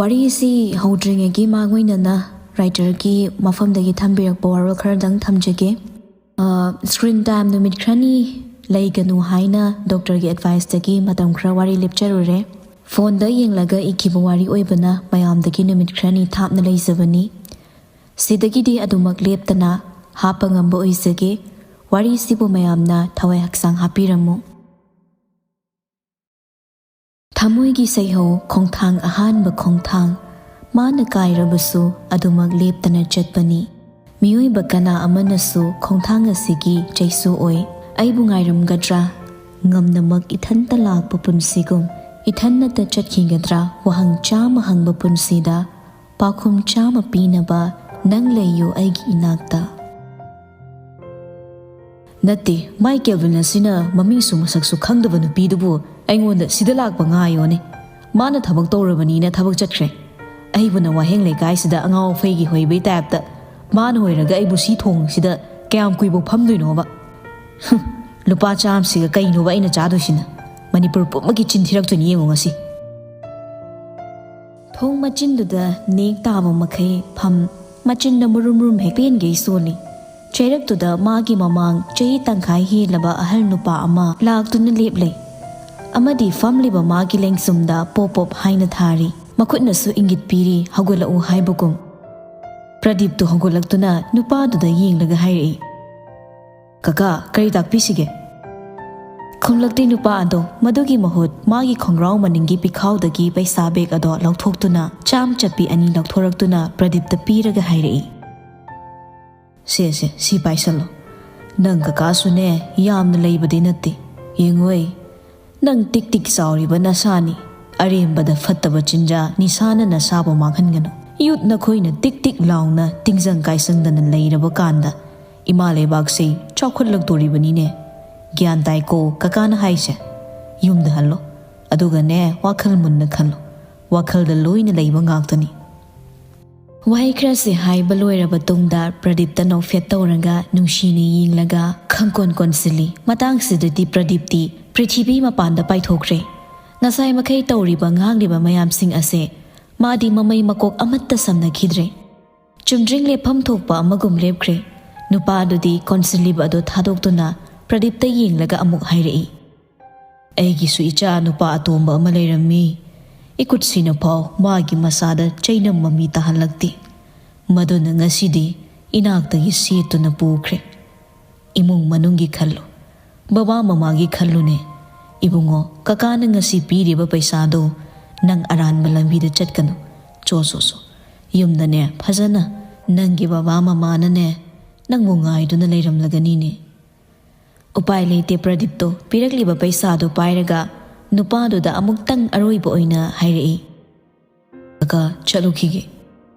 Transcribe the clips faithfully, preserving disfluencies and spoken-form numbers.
ꯋꯥꯔꯤꯁꯤ ꯍꯧꯗ꯭ꯔꯤꯉꯩꯒꯤ ꯃꯥꯡꯑꯣꯏꯅꯅ ꯔꯥꯏꯇꯔꯒꯤ ꯃꯐꯝꯗꯒꯤ ꯊꯝꯕꯤꯔꯛꯄ ꯋꯥꯔꯣꯜ ꯈꯔꯗꯪ ꯊꯝꯖꯒꯦ꯫ ꯁ꯭ꯀ꯭ꯔꯤꯟ ꯇꯥꯏꯝ ꯅꯨꯃꯤꯠ ꯈꯔꯅꯤ ꯂꯩꯒꯅꯨ ꯍꯥꯏꯅ ꯗꯣꯛꯇꯔꯒꯤ ꯑꯦꯗꯚꯥꯏꯁꯇꯒꯤ ꯃꯇꯝ ꯈꯔ ꯋꯥꯔꯤ ꯂꯦꯞꯆꯔꯨꯔꯦ꯫ ꯐꯣꯟꯗ ꯌꯦꯡꯂꯒ ꯏꯈꯤꯕ ꯋꯥꯔꯤ ꯑꯣꯏꯕꯅ ꯃꯌꯥꯝꯗꯒꯤ ꯅꯨꯃꯤꯠ ꯈꯔꯅꯤ ꯊꯥꯞꯅ ꯂꯩꯖꯕꯅꯤ꯫ ꯁꯤꯗꯒꯤꯗꯤ ꯑꯗꯨꯃꯛ ꯂꯦꯞꯇꯅ ꯍꯥꯞꯄ ꯉꯝꯕ ꯑꯣꯏꯖꯒꯦ꯫ ꯋꯥꯔꯤꯁꯤꯕꯨ ꯃꯌꯥꯝꯅ ꯊꯋꯥꯏ ꯍꯛꯆꯥꯡ ꯍꯥꯞꯄꯤꯔꯝꯃꯨ꯫ ꯊꯃꯣꯏꯒꯤ ꯁꯩꯍꯧ ꯈꯣꯡꯊꯥꯡ ꯑꯍꯥꯟꯕ ꯈꯣꯡꯊꯥꯡ꯫ ꯃꯥꯅ ꯀꯥꯏꯔꯕꯁꯨ ꯑꯗꯨꯃꯛ ꯂꯦꯞꯇꯅ ꯆꯠꯄꯅꯤ꯫ ꯃꯤꯑꯣꯏꯕ ꯀꯅꯥ ꯑꯃꯅꯁꯨ ꯈꯣꯡꯊꯥꯡ ꯑꯁꯤꯒꯤ ꯆꯩꯁꯨ ꯑꯣꯏ꯫ ꯑꯩꯕꯨ ꯉꯥꯏꯔꯝꯒꯗ꯭ꯔꯥ? ꯉꯝꯅꯃꯛ ꯏꯊꯟꯇ ꯂꯥꯛꯄ ꯄꯨꯟꯁꯤꯒꯨꯝ ꯏꯊꯟꯅꯇ ꯆꯠꯈꯤꯒꯗ꯭ꯔꯥ? ꯋꯥꯍꯪ ꯆꯥꯝꯃ ꯍꯪꯕ ꯄꯨꯟꯁꯤꯗ ꯄꯥꯎꯈꯨꯝ ꯆꯥꯝꯃ ꯄꯤꯅꯕ ꯅꯪ ꯂꯩꯌꯨ ꯑꯩꯒꯤ ꯏꯅꯥꯛꯇ꯫ ꯅꯠꯇꯦ, ꯃꯥꯏ ꯀꯦꯜꯚꯤꯟ ꯑꯁꯤꯅ ꯃꯃꯤꯡꯁꯨ ꯃꯁꯛꯁꯨ ꯈꯪꯗꯕ ꯅꯨꯄꯤꯗꯨꯕꯨ ꯑꯩꯉꯣꯟꯗ ꯁꯤꯗ ꯂꯥꯛꯄ ꯉꯥꯏꯌꯣꯅꯦ꯫ ꯃꯥꯅ ꯊꯕꯛ ꯇꯧꯔꯕꯅꯤꯅ ꯊꯕꯛ ꯆꯠꯈ꯭ꯔꯦ꯫ ꯑꯩꯕꯨꯅ ꯋꯥꯍꯦꯡ ꯂꯩꯀꯥꯏꯁꯤꯗ ꯑꯉꯥꯎ ꯑꯐꯩꯒꯤ ꯍꯣꯏꯕꯩ ꯇꯥꯏꯞꯇ ꯃꯥꯅ ꯍꯣꯏꯔꯒ ꯑꯩꯕꯨ ꯁꯤ ꯊꯣꯡꯁꯤꯗ ꯀꯌꯥꯝ ꯀꯨꯏꯕꯧ ꯐꯝꯗꯣꯏꯅꯣꯕ? ꯍꯨꯝ, ꯂꯨꯄꯥ ꯆꯥꯝꯃꯁꯤꯒ ꯀꯩꯅꯣꯕ ꯑꯩꯅ ꯆꯥꯗꯣꯏꯁꯤꯅ? ꯃꯅꯤꯄꯨꯔ ꯄꯨꯝꯕꯒꯤ ꯆꯤꯟ ꯊꯤꯔꯛꯇꯣꯏꯅꯤ ꯌꯦꯡꯉꯣ ꯉꯁꯤ꯫ ꯊꯣꯡ ꯃꯆꯤꯟꯗꯨꯗ ꯅꯦꯛ ꯇꯥꯕ ꯃꯈꯩ ꯐꯝ, ꯃꯆꯤꯟꯗ ꯃꯨꯔꯨꯝ ꯃꯨꯔꯨꯝ ꯍꯦꯛ ꯄꯦꯟꯒꯩ ꯁꯣꯜꯂꯤ꯫ ꯆꯩꯔꯛꯇꯨꯗ ꯃꯥꯒꯤ ꯃꯃꯥꯡ ꯆꯍꯤ ꯇꯪꯈꯥꯏ ꯍꯦꯜꯂꯕ ꯑꯍꯜ ꯅꯨꯄꯥ ꯑꯃ ꯂꯥꯛꯇꯨꯅ ꯂꯦꯞꯂꯦ꯫ ꯑꯃꯗꯤ ꯐꯝꯂꯤꯕ ꯃꯥꯒꯤ ꯂꯦꯡꯁꯨꯝꯗ ꯄꯣꯞ ꯄꯣꯞ ꯍꯥꯏꯅ ꯊꯥꯔꯤ꯫ ꯃꯈꯨꯠꯅꯁꯨ ꯏꯪꯒꯤꯠ ꯄꯤꯔꯤ, ꯍꯧꯒꯠꯂꯛꯎ ꯍꯥꯏꯕꯒꯨꯝ꯫ ꯄ꯭ꯔꯗꯤꯞꯇꯨ ꯍꯧꯒꯠꯂꯛꯇꯨꯅ ꯅꯨꯄꯥꯗꯨꯗ ꯌꯦꯡꯂꯒ ꯍꯥꯏꯔꯛꯏ, "ꯀꯀꯥ, ꯀꯔꯤ ꯇꯥꯛꯄꯤꯁꯤꯒꯦ?" ꯈꯨꯝꯂꯛꯇꯦ ꯅꯨꯄꯥ ꯑꯗꯣ꯫ ꯃꯗꯨꯒꯤ ꯃꯍꯨꯠ ꯃꯥꯒꯤ ꯈꯣꯡꯒ꯭ꯔꯥꯎ ꯃꯅꯤꯡꯒꯤ ꯄꯤꯈꯥꯎꯗꯒꯤ ꯄꯩꯁꯥ ꯕꯦꯒ ꯑꯗꯣ ꯂꯧꯊꯣꯛꯇꯨꯅ ꯆꯥꯝ ꯆꯠꯄꯤ ꯑꯅꯤ ꯂꯧꯊꯣꯔꯛꯇꯨꯅ ꯄ꯭ꯔꯗꯤꯞꯇ ꯄꯤꯔꯒ ꯍꯥꯏꯔꯛꯏ, "ꯁꯦ, ꯁꯦ, ꯁꯤ ꯄꯥꯏꯁꯜꯂꯣ꯫ ꯅꯪ ꯀꯀꯥꯁꯨꯅꯦ, ꯌꯥꯝꯅ ꯂꯩꯕꯗꯤ ꯅꯠꯇꯦ꯫ ꯌꯦꯡꯉꯣꯏ, ꯅꯪ ꯇꯤꯛ ꯇꯤꯛ ꯆꯥꯎꯔꯤꯕ ꯅꯁꯥꯅꯤ꯫ ꯑꯔꯦꯝꯕꯗ ꯐꯠꯇꯕ ꯆꯤꯟꯖꯥ ꯅꯤꯁꯥꯅ ꯅꯁꯥꯕꯨ ꯃꯥꯡꯍꯟꯒꯅꯨ꯫ ꯌꯨꯠ ꯅꯈꯣꯏꯅ ꯇꯤꯛ ꯇꯤꯛ ꯂꯥꯎꯅ ꯇꯤꯡꯖꯪ ꯀꯥꯏꯁꯪꯗꯅ ꯂꯩꯔꯕ ꯀꯥꯟꯗ ꯏꯃꯥ ꯂꯩꯕꯥꯛꯁꯤ ꯆꯥꯎꯈꯠꯂꯛꯇꯣꯔꯤꯕꯅꯤꯅꯦ꯫ ꯒ꯭ꯌꯥꯟ ꯇꯥꯏꯀꯣ ꯀꯀꯥꯅ ꯍꯥꯏꯁꯦ? ꯌꯨꯝꯗ ꯍꯜꯂꯣ꯫ ꯑꯗꯨꯒꯅꯦ, ꯋꯥꯈꯜ ꯃꯨꯟꯅ ꯈꯜꯂꯣ꯫ ꯋꯥꯈꯜꯗ ꯂꯣꯏꯅ ꯂꯩꯕ ꯉꯥꯛꯇꯅꯤ꯫" ꯋꯥꯍꯩ ꯈꯔꯁꯦ ꯍꯥꯏꯕ ꯂꯣꯏꯔꯕ ꯇꯨꯡꯗ ꯄ꯭ꯔꯗꯤꯞꯇ ꯅꯣꯛꯐꯦꯠ ꯇꯧꯔꯒ ꯅꯨꯡꯁꯤꯅ ꯌꯦꯡꯂꯒ ꯈꯪꯀꯣꯟ ꯀꯣꯟꯁꯤꯜꯂꯤ꯫ ꯃꯇꯥꯡꯁꯤꯗꯗꯤ ꯄ꯭ꯔꯗꯤꯞꯇꯤ ꯄ꯭ꯔꯤꯊꯤꯕꯤ ꯃꯄꯥꯟꯗ ꯄꯥꯏꯊꯣꯛꯈ꯭ꯔꯦ꯫ ꯉꯁꯥꯏ ꯃꯈꯩ ꯇꯧꯔꯤꯕ ꯉꯥꯡꯂꯤꯕ ꯃꯌꯥꯝꯁꯤꯡ ꯑꯁꯦ ꯃꯥꯗꯤ ꯃꯃꯩ ꯃꯀꯣꯛ ꯑꯃꯠꯇ ꯁꯝꯅꯈꯤꯗ꯭ꯔꯦ꯫ ꯆꯨꯝꯗ꯭ꯔꯤꯡ ꯂꯦꯞꯐꯝ ꯊꯣꯛꯄ ꯑꯃꯒꯨꯝ ꯂꯦꯞꯈ꯭ꯔꯦ꯫ ꯅꯨꯄꯥ ꯑꯗꯨꯗꯤ ꯀꯣꯟꯁꯤꯜꯂꯤꯕ ꯑꯗꯨ ꯊꯥꯗꯣꯛꯇꯨꯅ ꯄ꯭ꯔꯗꯤꯞꯇ ꯌꯦꯡꯂꯒ ꯑꯃꯨꯛ ꯍꯥꯏꯔꯛꯏ, "ꯑꯩꯒꯤꯁꯨ ꯏꯆꯥ ꯅꯨꯄꯥ ꯑꯇꯣꯝꯕ ꯑꯃ ꯂꯩꯔꯝꯃꯤ꯫ ꯏꯀꯨꯠꯁꯤꯅ ꯐꯥꯎ ꯃꯥꯒꯤ ꯃꯁꯥꯗ ꯆꯩꯅꯝ ꯃꯃꯤ ꯇꯥꯍꯜꯂꯛꯇꯦ꯫ ꯃꯗꯨꯅ ꯉꯁꯤꯗꯤ ꯏꯅꯥꯛꯇꯒꯤ ꯁꯦꯠꯇꯨꯅ ꯄꯨꯈ꯭ꯔꯦ꯫ ꯏꯃꯨꯡ ꯃꯅꯨꯡꯒꯤ ꯈꯜꯂꯨ, ꯕꯕꯥ ꯃꯃꯥꯒꯤ ꯈꯜꯂꯨꯅꯦ꯫ ꯏꯕꯨꯡꯉꯣ, ꯀꯀꯥꯅ ꯉꯁꯤ ꯄꯤꯔꯤꯕ ꯄꯩꯁꯥꯗꯣ ꯅꯪ ꯑꯔꯥꯟꯕ ꯂꯝꯕꯤꯗ ꯆꯠꯀꯅꯨ꯫ ꯆꯣ, ꯆꯣ, ꯆꯣ꯫ ꯌꯨꯝꯗꯅꯦ ꯐꯖꯅ ꯅꯪꯒꯤ ꯕꯕꯥ ꯃꯃꯥꯅꯅꯦ ꯅꯪꯕꯨ ꯉꯥꯏꯗꯨꯅ ꯂꯩꯔꯝꯂꯒꯅꯤꯅꯦ꯫" ꯎꯄꯥꯏ ꯂꯩꯇꯦ, ꯄ꯭ꯔꯗꯤꯞꯇꯣ ꯄꯤꯔꯛꯂꯤꯕ ꯄꯩꯁꯥꯗꯨ ꯄꯥꯏꯔꯒ ꯅꯨꯄꯥꯗꯨꯗ ꯑꯃꯨꯛꯇꯪ ꯑꯔꯣꯏꯕ ꯑꯣꯏꯅ ꯍꯥꯏꯔꯛꯏ, "ꯀꯀꯥ, ꯆꯠꯂꯨꯈꯤꯒꯦ꯫"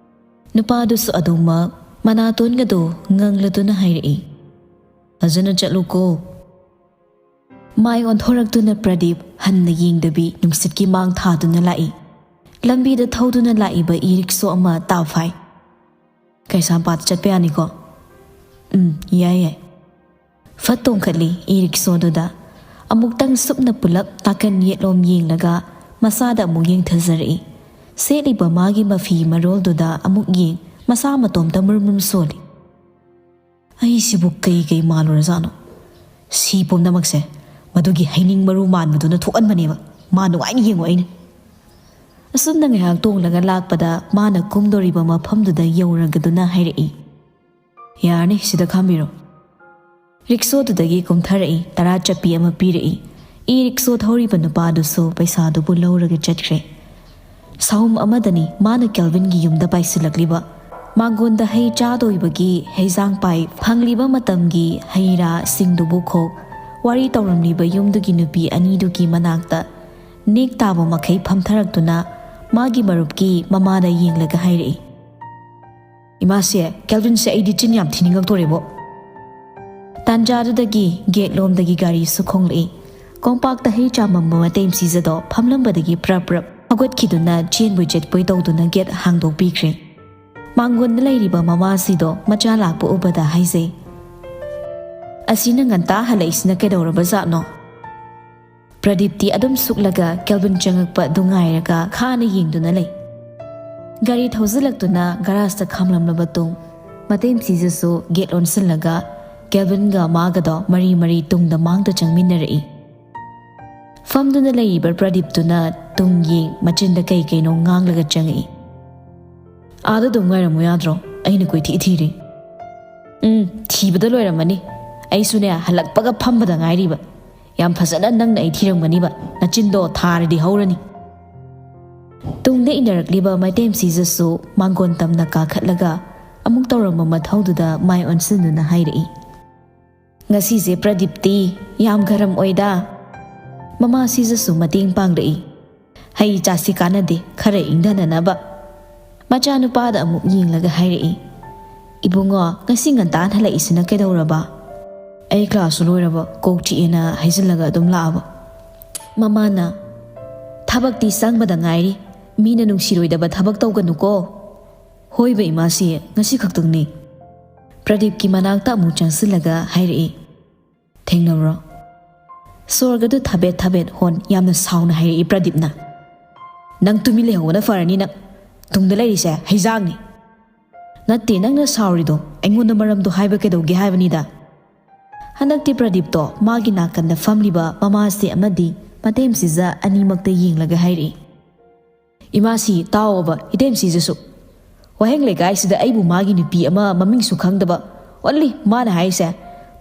ꯅꯨꯄꯥꯗꯨꯁꯨ ꯑꯗꯨꯃꯛ ꯃꯅꯥꯇꯣꯟꯒꯗꯣ ꯉꯪꯂꯗꯨꯅ ꯍꯥꯏꯔꯛꯏ, "ꯐꯖꯅ ꯆꯠꯂꯨꯀꯣ꯫" ꯃꯥꯏ ꯑꯣꯟꯊꯣꯔꯛꯇꯨꯅ ꯄ꯭ꯔꯗꯤꯞ ꯍꯟꯅ ꯌꯦꯡꯗꯕꯤ ꯅꯨꯡꯁꯤꯠꯀꯤ ꯃꯥꯡ ꯊꯥꯗꯨꯅ ꯂꯥꯛꯏ꯫ ꯂꯝꯕꯤꯗ ꯊꯧꯗꯨꯅ ꯂꯥꯛꯏꯕ ꯏ ꯔꯤꯛꯁꯣ ꯑꯃ ꯇꯥꯐꯥꯏ꯫ "ꯀꯩꯁꯥꯝꯄꯥꯠ ꯆꯠꯄ ꯌꯥꯅꯤꯀꯣ?" "ꯎꯝ, ꯌꯥꯏ, ꯌꯥꯏ꯫" ꯐꯠ ꯇꯣꯡꯈꯠꯂꯤ ꯏ ꯔꯤꯛꯁꯣꯗꯨꯗ꯫ ꯑꯃꯨꯛꯇꯪ ꯁꯨꯞꯅ ꯄꯨꯂꯞ ꯅꯥꯀꯟ ꯌꯦꯠꯂꯣꯝ ꯌꯦꯡꯂꯒ ꯃꯁꯥꯗ ꯑꯃꯨꯛ ꯌꯦꯡꯊꯖꯔꯛꯏ꯫ ꯁꯦꯠꯂꯤꯕ ꯃꯥꯒꯤ ꯃꯐꯤ ꯃꯔꯣꯜꯗꯨꯗ ꯑꯃꯨꯛ ꯌꯦꯡ, ꯃꯁꯥ ꯃꯇꯣꯝꯇ ꯃꯨꯔꯨꯝ ꯃꯨꯔꯨꯝ ꯁꯣꯜꯂꯤ꯫ "ꯑꯩꯁꯤꯕꯨ ꯀꯩ ꯀꯩ ꯃꯥꯜꯂꯨꯔꯖꯥꯠꯅꯣ? ꯁꯤ ꯄꯨꯝꯅꯃꯛꯁꯦ ꯃꯗꯨꯒꯤ ꯍꯩꯅꯤꯡ ꯃꯔꯨ ꯃꯥꯟꯕꯗꯨꯅ ꯊꯣꯛꯍꯟꯕꯅꯦꯕ꯫ ꯃꯥ ꯅꯨꯡꯉꯥꯏꯅ ꯌꯦꯡꯉꯣ ꯑꯩꯅ꯫" ꯑꯁꯨꯝꯅ ꯉꯥꯏꯍꯥꯛ ꯇꯣꯡꯂꯒ ꯂꯥꯛꯄꯗ ꯃꯥꯅ ꯀꯨꯝꯗꯣꯔꯤꯕ ꯃꯐꯝꯗꯨꯗ ꯌꯧꯔꯒꯗꯨꯅ ꯍꯥꯏꯔꯛꯏ, "ꯌꯥꯔꯅꯤ, ꯁꯤꯗ ꯈꯥꯝꯕꯤꯔꯣ꯫" ꯔꯤꯛꯁꯣꯗꯨꯗꯒꯤ ꯀꯨꯝꯊꯔꯛꯏ, ꯇꯔꯥ ꯆꯠꯄꯤ ꯑꯃ ꯄꯤꯔꯛꯏ꯫ ꯏ ꯔꯤꯛꯁꯣ ꯊꯧꯔꯤꯕ ꯅꯨꯄꯥꯗꯨꯁꯨ ꯄꯩꯁꯥꯗꯨꯕꯨ ꯂꯧꯔꯒ ꯆꯠꯈ꯭ꯔꯦ꯫ ꯁꯥꯍꯨꯝ ꯑꯃꯗꯅꯤ ꯃꯥꯅ ꯀꯦꯜꯚꯤꯟꯒꯤ ꯌꯨꯝꯗ ꯄꯥꯏꯁꯤꯜꯂꯛꯂꯤꯕ꯫ ꯃꯥꯡꯒꯣꯟꯗ ꯍꯩ ꯆꯥꯗꯣꯏꯕꯒꯤ ꯍꯩꯖꯥꯡ ꯄꯥꯏ ꯐꯪꯂꯤꯕ ꯃꯇꯝꯒꯤ ꯍꯩ ꯔꯥꯁꯤꯡꯗꯨꯕꯨ ꯈꯣꯛ ꯋꯥꯔꯤ ꯇꯧꯔꯝꯂꯤꯕ ꯌꯨꯝꯗꯨꯒꯤ ꯅꯨꯄꯤ ꯑꯅꯤꯗꯨꯒꯤ ꯃꯅꯥꯛꯇ ꯅꯦꯛ ꯇꯥꯕ ꯃꯈꯩ ꯐꯝꯊꯔꯛꯇꯨꯅ ꯃꯥꯒꯤ ꯃꯔꯨꯞꯀꯤ ꯃꯃꯥꯗ ꯌꯦꯡꯂꯒ ꯍꯥꯏꯔꯛꯏ, "ꯏꯃꯥꯁꯦ, ꯀꯦꯜꯚꯤꯟꯁꯦ ꯑꯩꯗꯤ ꯆꯤꯟ ꯌꯥꯝ ꯊꯤꯅꯤꯡꯉꯛꯇꯣꯔꯦꯕꯣ꯫" ꯇꯥꯟꯖꯥꯗꯨꯗꯒꯤ ꯒꯦꯠ ꯂꯣꯝꯗꯒꯤ ꯒꯥꯔꯤꯁꯨ ꯈꯣꯡꯂꯛꯏ꯫ ꯀꯣꯝꯄꯥꯛꯇ ꯍꯩ ꯆꯥꯃꯝꯕ ꯃꯇꯩ ꯃꯆꯤꯖꯗꯣ ꯐꯝꯂꯝꯕꯗꯒꯤ ꯄ꯭ꯔꯞ ꯄ꯭ꯔꯞ ꯍꯧꯒꯠꯈꯤꯗꯨꯅ ꯆꯦꯟꯕꯣꯏ ꯆꯠꯄꯣꯏ ꯇꯧꯗꯨꯅ ꯒꯦꯠ ꯍꯥꯡꯗꯣꯛꯄꯤꯈ꯭ꯔꯦ꯫ ꯃꯥꯡꯒꯣꯟꯗ ꯂꯩꯔꯤꯕ ꯃꯃꯥꯁꯤꯗꯣ ꯃꯆꯥ ꯂꯥꯛꯄ ꯎꯕꯗ ꯍꯥꯏꯖꯩ, "ꯑꯁꯤꯅ ꯉꯟꯇꯥ ꯍꯜꯂꯛꯏꯁꯤꯅ ꯀꯩꯗꯧꯔꯕ ꯖꯥꯠꯅꯣ?" ꯄ꯭ꯔꯗꯤꯞꯇꯤ ꯑꯗꯨꯝ ꯁꯨꯛꯂꯒ ꯀꯦꯜꯚꯤꯟ ꯆꯪꯉꯛꯄ ꯑꯗꯨ ꯉꯥꯏꯔꯒ ꯈꯥꯅ ꯌꯦꯡꯗꯨꯅ ꯂꯩ꯫ ꯒꯥꯔꯤ ꯊꯧꯖꯤꯜꯂꯛꯇꯨꯅ ꯒꯔꯥꯖꯇ ꯈꯥꯝꯂꯝꯂꯕ ꯇꯨꯡ, ꯃꯇꯩ ꯃꯆꯤꯁꯤꯁꯨ ꯒꯦꯠ ꯂꯣꯟꯁꯤꯜꯂꯒ ꯀꯦꯜꯚꯤꯟꯒ ꯃꯥꯒꯗꯣ ꯃꯔꯤ ꯃꯔꯤ ꯇꯨꯡꯗ ꯃꯥꯡꯗ ꯆꯪꯃꯤꯟꯅꯔꯛꯏ꯫ ꯐꯝꯗꯨꯅ ꯂꯩꯔꯤꯕ ꯄ꯭ꯔꯗꯤꯞꯇꯨꯅ ꯇꯨꯡ ꯌꯦꯡ ꯃꯆꯤꯟꯗ ꯀꯩ ꯀꯩꯅꯣ ꯉꯥꯡꯂꯒ ꯆꯪꯉꯛꯏ꯫ "ꯑꯥꯗ ꯑꯗꯨꯝ ꯉꯥꯏꯔꯝꯃꯨ ꯌꯥꯗ꯭ꯔꯣ? ꯑꯩꯅ ꯀꯣꯏꯊꯤ ꯊꯤꯔꯤ꯫" "ꯎꯝ, ꯊꯤꯕꯗ ꯂꯣꯏꯔꯝꯃꯅꯤ꯫ ꯑꯩꯁꯨꯅꯦ ꯍꯜꯂꯛꯄꯒ ꯐꯝꯕꯗ ꯉꯥꯏꯔꯤꯕ꯫ ꯌꯥꯝ ꯐꯖꯅ ꯅꯪꯅ ꯑꯩ ꯊꯤꯔꯝꯒꯅꯤꯕ꯫ ꯅꯆꯤꯟꯗꯣ ꯊꯥꯔꯗꯤ ꯍꯧꯔꯅꯤ꯫" ꯇꯨꯡꯗ ꯏꯟꯅꯔꯛꯂꯤꯕ ꯃꯩꯇꯩ ꯃꯆꯤꯁꯤꯁꯨ ꯃꯥꯡꯒꯣꯟ ꯇꯝꯅ ꯀꯥꯈꯠꯂꯒ ꯑꯃꯨꯛ ꯇꯧꯔꯝꯕ ꯃꯊꯧꯗꯨꯗ ꯃꯥꯏ ꯑꯣꯟꯁꯤꯟꯗꯨꯅ ꯍꯥꯏꯔꯛꯏ꯫ "ꯉꯁꯤꯁꯦ ꯄ꯭ꯔꯗꯤꯞꯇꯤ ꯌꯥꯝ ꯒꯔꯝ ꯑꯣꯏꯗ꯫" ꯃꯃꯥꯁꯤꯗꯁꯨ ꯃꯇꯦꯡ ꯄꯥꯡꯂꯛꯏ꯫ "ꯍꯩ ꯆꯥꯁꯤ ꯀꯥꯟꯅꯗꯦ, ꯈꯔ ꯏꯪꯊꯅꯅꯕ꯫" ꯃꯆꯥꯅꯨꯄꯥꯗ ꯑꯃꯨꯛ ꯌꯦꯡꯂꯒ ꯍꯥꯏꯔꯛꯏ꯫ "ꯏꯕꯨꯡꯉꯣ, ꯉꯁꯤ ꯉꯟꯇꯥꯅ ꯍꯜꯂꯛꯏꯁꯤꯅ ꯀꯩꯗꯧꯔꯕ?" "ꯑꯩ ꯀ꯭ꯂꯥꯁꯁꯨ ꯂꯣꯏꯔꯕ, ꯀꯣꯛ ꯆꯤꯛꯑꯦꯅ ꯍꯥꯏꯖꯤꯜꯂꯒ ꯑꯗꯨꯝ ꯂꯥꯛꯑꯕ꯫" ꯃꯃꯥꯅ, "ꯊꯕꯛꯇꯤ ꯆꯪꯕꯗ ꯉꯥꯏꯔꯤ, ꯃꯤꯅ ꯅꯨꯡꯁꯤꯔꯣꯏꯗꯕ ꯊꯕꯛ ꯇꯧꯒꯅꯨꯀꯣ꯫" "ꯍꯣꯏꯕ ꯏꯃꯥꯁꯤ, ꯉꯁꯤ ꯈꯛꯇꯪꯅꯤ꯫" ꯄ꯭ꯔꯗꯤꯞꯀꯤ ꯃꯅꯥꯛꯇ ꯑꯃꯨꯛ ꯆꯪꯁꯤꯜꯂꯒ ꯍꯥꯏꯔꯛꯏ꯫ "ꯊꯦꯡꯅꯕ꯭ꯔꯣ?" ꯁꯣꯔꯒꯗꯨ ꯊꯥꯕꯦꯠ ꯊꯥꯕꯦꯠ ꯍꯣꯟ ꯌꯥꯝꯅ ꯁꯥꯎꯅ ꯍꯥꯏꯔꯛꯏ ꯄ꯭ꯔꯗꯤꯞꯅ꯫ "ꯅꯪ ꯇꯨꯃꯤꯟ ꯂꯩꯍꯧꯕꯅ ꯐꯔꯅꯤ, ꯅꯪ ꯇꯨꯡꯗ ꯂꯩꯔꯤꯁꯦ ꯍꯩꯖꯥꯡꯅꯤ꯫" "ꯅꯠꯇꯦ, ꯅꯪꯅ ꯁꯥꯎꯔꯤꯗꯣ ꯑꯩꯉꯣꯟꯗ ꯃꯔꯝꯗꯣ ꯍꯥꯏꯕ ꯀꯩꯗꯧꯒꯦ ꯍꯥꯏꯕꯅꯤꯗ꯫" ꯍꯟꯗꯛꯇꯤ ꯄ꯭ꯔꯗꯤꯞꯇꯣ ꯃꯥꯒꯤ ꯅꯥꯀꯟꯗ ꯐꯝꯂꯤꯕ ꯃꯃꯥꯁꯦ ꯑꯃꯗꯤ ꯃꯇꯩ ꯃꯆꯤꯁꯦ ꯑꯅꯤꯃꯛꯇ ꯌꯦꯡꯂꯒ ꯍꯥꯏꯔꯛꯏ꯫ "ꯏꯃꯥꯁꯤ ꯇꯥꯎꯑꯣꯕ, ꯏꯇꯩ ꯃꯆꯤꯁꯤꯁꯨ꯫ ꯋꯥꯍꯦꯡ ꯂꯩꯀꯥꯏꯁꯤꯗ ꯑꯩꯕꯨ ꯃꯥꯒꯤ ꯅꯨꯄꯤ ꯑꯃ ꯃꯃꯤꯡꯁꯨ ꯈꯪꯗꯕ, only ꯃꯥꯅ ꯍꯥꯏꯔꯤꯁꯦ,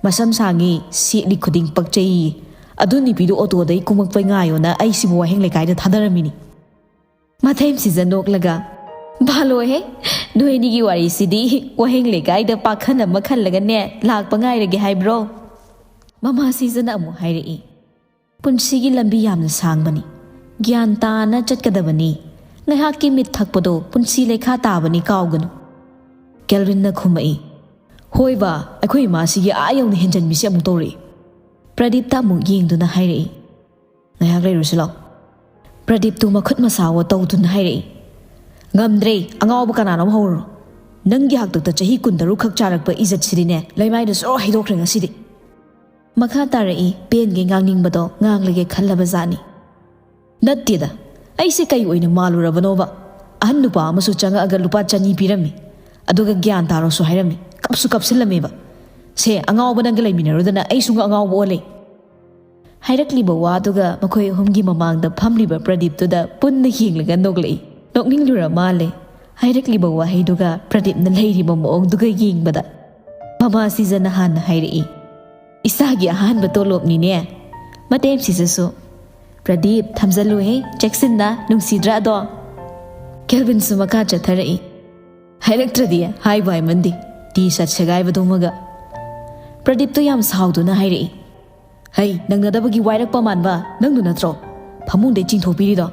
ꯃꯁꯝ ꯁꯥꯡꯉꯤ, ꯁꯦꯠꯂꯤ ꯈꯨꯗꯤꯡ ꯄꯛꯆꯩꯌꯦ꯫ ꯑꯗꯨ ꯅꯨꯄꯤꯗꯨ ꯑꯣꯇꯣꯗꯩ ꯀꯨꯝꯃꯛꯄ ꯉꯥꯏꯌꯣꯅ ꯑꯩꯁꯤꯕꯨ ꯋꯥꯍꯦꯡ ꯂꯩꯀꯥꯏꯗ ꯊꯥꯗꯔꯝꯃꯤꯅꯤ꯫" ꯃꯇꯩ ꯃꯆꯤꯁꯦ ꯅꯣꯛꯂꯒ, "ꯚꯥꯂꯣꯍꯦ, ꯅꯣꯏ ꯑꯅꯤꯒꯤ ꯋꯥꯔꯤꯁꯤꯗꯤ ꯋꯥꯍꯦꯡ ꯂꯩꯀꯥꯏꯗ ꯄꯥꯈꯟ ꯑꯃ ꯈꯜꯂꯒꯅꯦ ꯂꯥꯛꯄ ꯉꯥꯏꯔꯒꯦ ꯍꯥꯏꯕ꯭ꯔꯣ?" ꯃꯃꯥꯁꯤꯗꯅ ꯑꯃꯨꯛ ꯍꯥꯏꯔꯛꯏ꯫ "ꯄꯨꯟꯁꯤꯒꯤ ꯂꯝꯕꯤ ꯌꯥꯝꯅ ꯁꯥꯡꯕꯅꯤ, ꯒ꯭ꯌꯥꯟ ꯇꯥꯅ ꯆꯠꯀꯗꯕꯅꯤ꯫ ꯉꯥꯏꯍꯥꯛꯀꯤ ꯃꯤꯠ ꯊꯛꯄꯗꯣ ꯄꯨꯟꯁꯤ ꯂꯩꯈꯥ ꯇꯥꯕꯅꯤ, ꯀꯥꯎꯒꯅꯨ꯫" ꯀꯦꯜꯚꯤꯟꯅ ꯈꯨꯝꯃꯛꯏ꯫ "ꯍꯣꯏꯕ, ꯑꯩꯈꯣꯏ ꯏꯃꯥꯁꯤꯒꯤ ꯑꯥ ꯌꯧꯅ ꯍꯦꯟꯖꯟꯕꯤꯁꯦ ꯑꯃꯨꯛ ꯇꯧꯔꯛꯏ꯫" ꯄ꯭ꯔꯗꯤꯞꯇ ꯑꯃꯨꯛ ꯌꯦꯡꯗꯨꯅ ꯍꯥꯏꯔꯛꯏ꯫ "ꯉꯥꯏꯍꯥꯛ ꯂꯩꯔꯨꯁꯤ ꯂꯥꯎ꯫" ꯄ꯭ꯔꯗꯤꯞꯇꯨ ꯃꯈꯨꯠ ꯃꯁꯥꯋꯣ ꯇꯧꯗꯨꯅ ꯍꯥꯏꯔꯛꯏ꯫ "ꯉꯝꯗ꯭ꯔꯦ, ꯑꯉꯥꯎꯕ ꯀꯅꯥꯅꯣꯝ ꯍꯧꯔꯨꯔꯣ꯫ ꯅꯪꯒꯤ ꯍꯥꯛꯇꯛꯇ ꯆꯍꯤ ꯀꯨꯟꯇꯔꯨꯛ ꯈꯛ ꯆꯥꯔꯛꯄ ꯏꯖꯠꯁꯤꯗꯤꯅꯦ, ꯂꯩꯃꯥꯏꯗ ꯖꯣꯔ ꯍꯩꯗꯣꯛꯈ꯭ꯔꯦ ꯉꯁꯤꯗꯤ꯫" ꯃꯈꯥ ꯇꯥꯔꯛꯏ, ꯄꯦꯟꯒꯦ ꯉꯥꯡꯅꯤꯡꯕꯗꯣ ꯉꯥꯡꯂꯒꯦ ꯈꯜꯂꯕ ꯖꯥꯠꯅꯤ꯫ "ꯅꯠꯇꯦꯗ, ꯑꯩꯁꯦ ꯀꯩ ꯑꯣꯏꯅ ꯃꯥꯜꯂꯨꯔꯕꯅꯣꯕ? ꯑꯍꯟ ꯅꯨꯄꯥ ꯑꯃꯁꯨ ꯆꯪꯉꯛꯑꯒ ꯂꯨꯄꯥ ꯆꯅꯤ ꯄꯤꯔꯝꯃꯤ꯫ ꯑꯗꯨꯒ "ꯒ꯭ꯌꯥꯟ ꯇꯥꯔꯣꯁꯨ" ꯍꯥꯏꯔꯝꯃꯤ꯫ ꯀꯞꯁꯨ ꯀꯞꯁꯤꯜꯂꯝꯃꯦꯕ꯫ "ꯁꯦ, ꯑꯉꯥꯎꯕ ꯅꯪꯒ ꯂꯩꯃꯤꯟꯅꯔꯨꯗꯅ ꯑꯩꯁꯨ ꯑꯉꯥꯎꯕ ꯑꯣꯜꯂꯦ"꯫ ꯍꯥꯏꯔꯛꯂꯤꯕ ꯋꯥꯗꯨꯒ ꯃꯈꯣꯏ ꯑꯍꯨꯝꯒꯤ ꯃꯃꯥꯡꯗ ꯐꯝꯂꯤꯕ ꯄ꯭ꯔꯗꯤꯞꯇꯨꯗ ꯄꯨꯟꯅ ꯌꯦꯡꯂꯒ ꯅꯣꯛꯂꯛꯏ꯫ ꯅꯣꯛꯅꯤꯡꯂꯨꯔ ꯃꯥꯜꯂꯦ꯫ ꯍꯥꯏꯔꯛꯂꯤꯕ ꯋꯥꯍꯩꯗꯨꯒ ꯄ꯭ꯔꯗꯤꯞꯅ ꯂꯩꯔꯤꯕ ꯃꯑꯣꯡꯗꯨꯒ ꯌꯦꯡꯕꯗ ꯃꯃꯥ ꯁꯤꯖꯅ ꯍꯥꯟꯅ ꯍꯥꯏꯔꯛꯏ, "ꯏꯆꯥꯒꯤ ꯑꯍꯥꯟꯕ ꯇꯣꯂꯣꯞꯅꯤꯅꯦ"꯫ ꯃꯇꯩ ꯁꯤꯖꯁꯨ, "ꯄ꯭ꯔꯗꯤꯞ, ꯊꯝꯖꯜꯂꯨꯍꯦ, ꯆꯦꯛꯁꯤꯟꯅ, ꯅꯨꯡꯁꯤꯗ꯭ꯔꯥ ꯑꯗꯣ?" ꯀꯦꯜꯚꯤꯟꯁꯨ ꯃꯈꯥ ꯆꯠꯊꯔꯛꯏ, "ꯍꯥꯏꯔꯛꯇ꯭ꯔꯗꯤ ꯍꯥꯏꯕꯨ ꯍꯥꯏꯃꯟꯗꯦ, ꯇꯤ ꯁꯥꯔꯠ ꯁꯦꯒꯥꯏꯕꯗꯨꯃꯒ"꯫ ꯄ꯭ꯔꯗꯤꯞꯇꯣ ꯌꯥꯝ ꯁꯥꯎꯗꯨꯅ ꯍꯥꯏꯔꯛꯏ, "ꯍꯩ, ꯅꯪꯅꯗꯕꯒꯤ ꯋꯥꯏꯔꯛꯄ ꯃꯥꯟꯕ ꯅꯪꯗꯨ ꯅꯠꯇ꯭ꯔꯣ ꯐꯃꯨꯡꯗꯩ ꯆꯤꯡꯊꯣꯛꯄꯤꯔꯤꯗꯣ?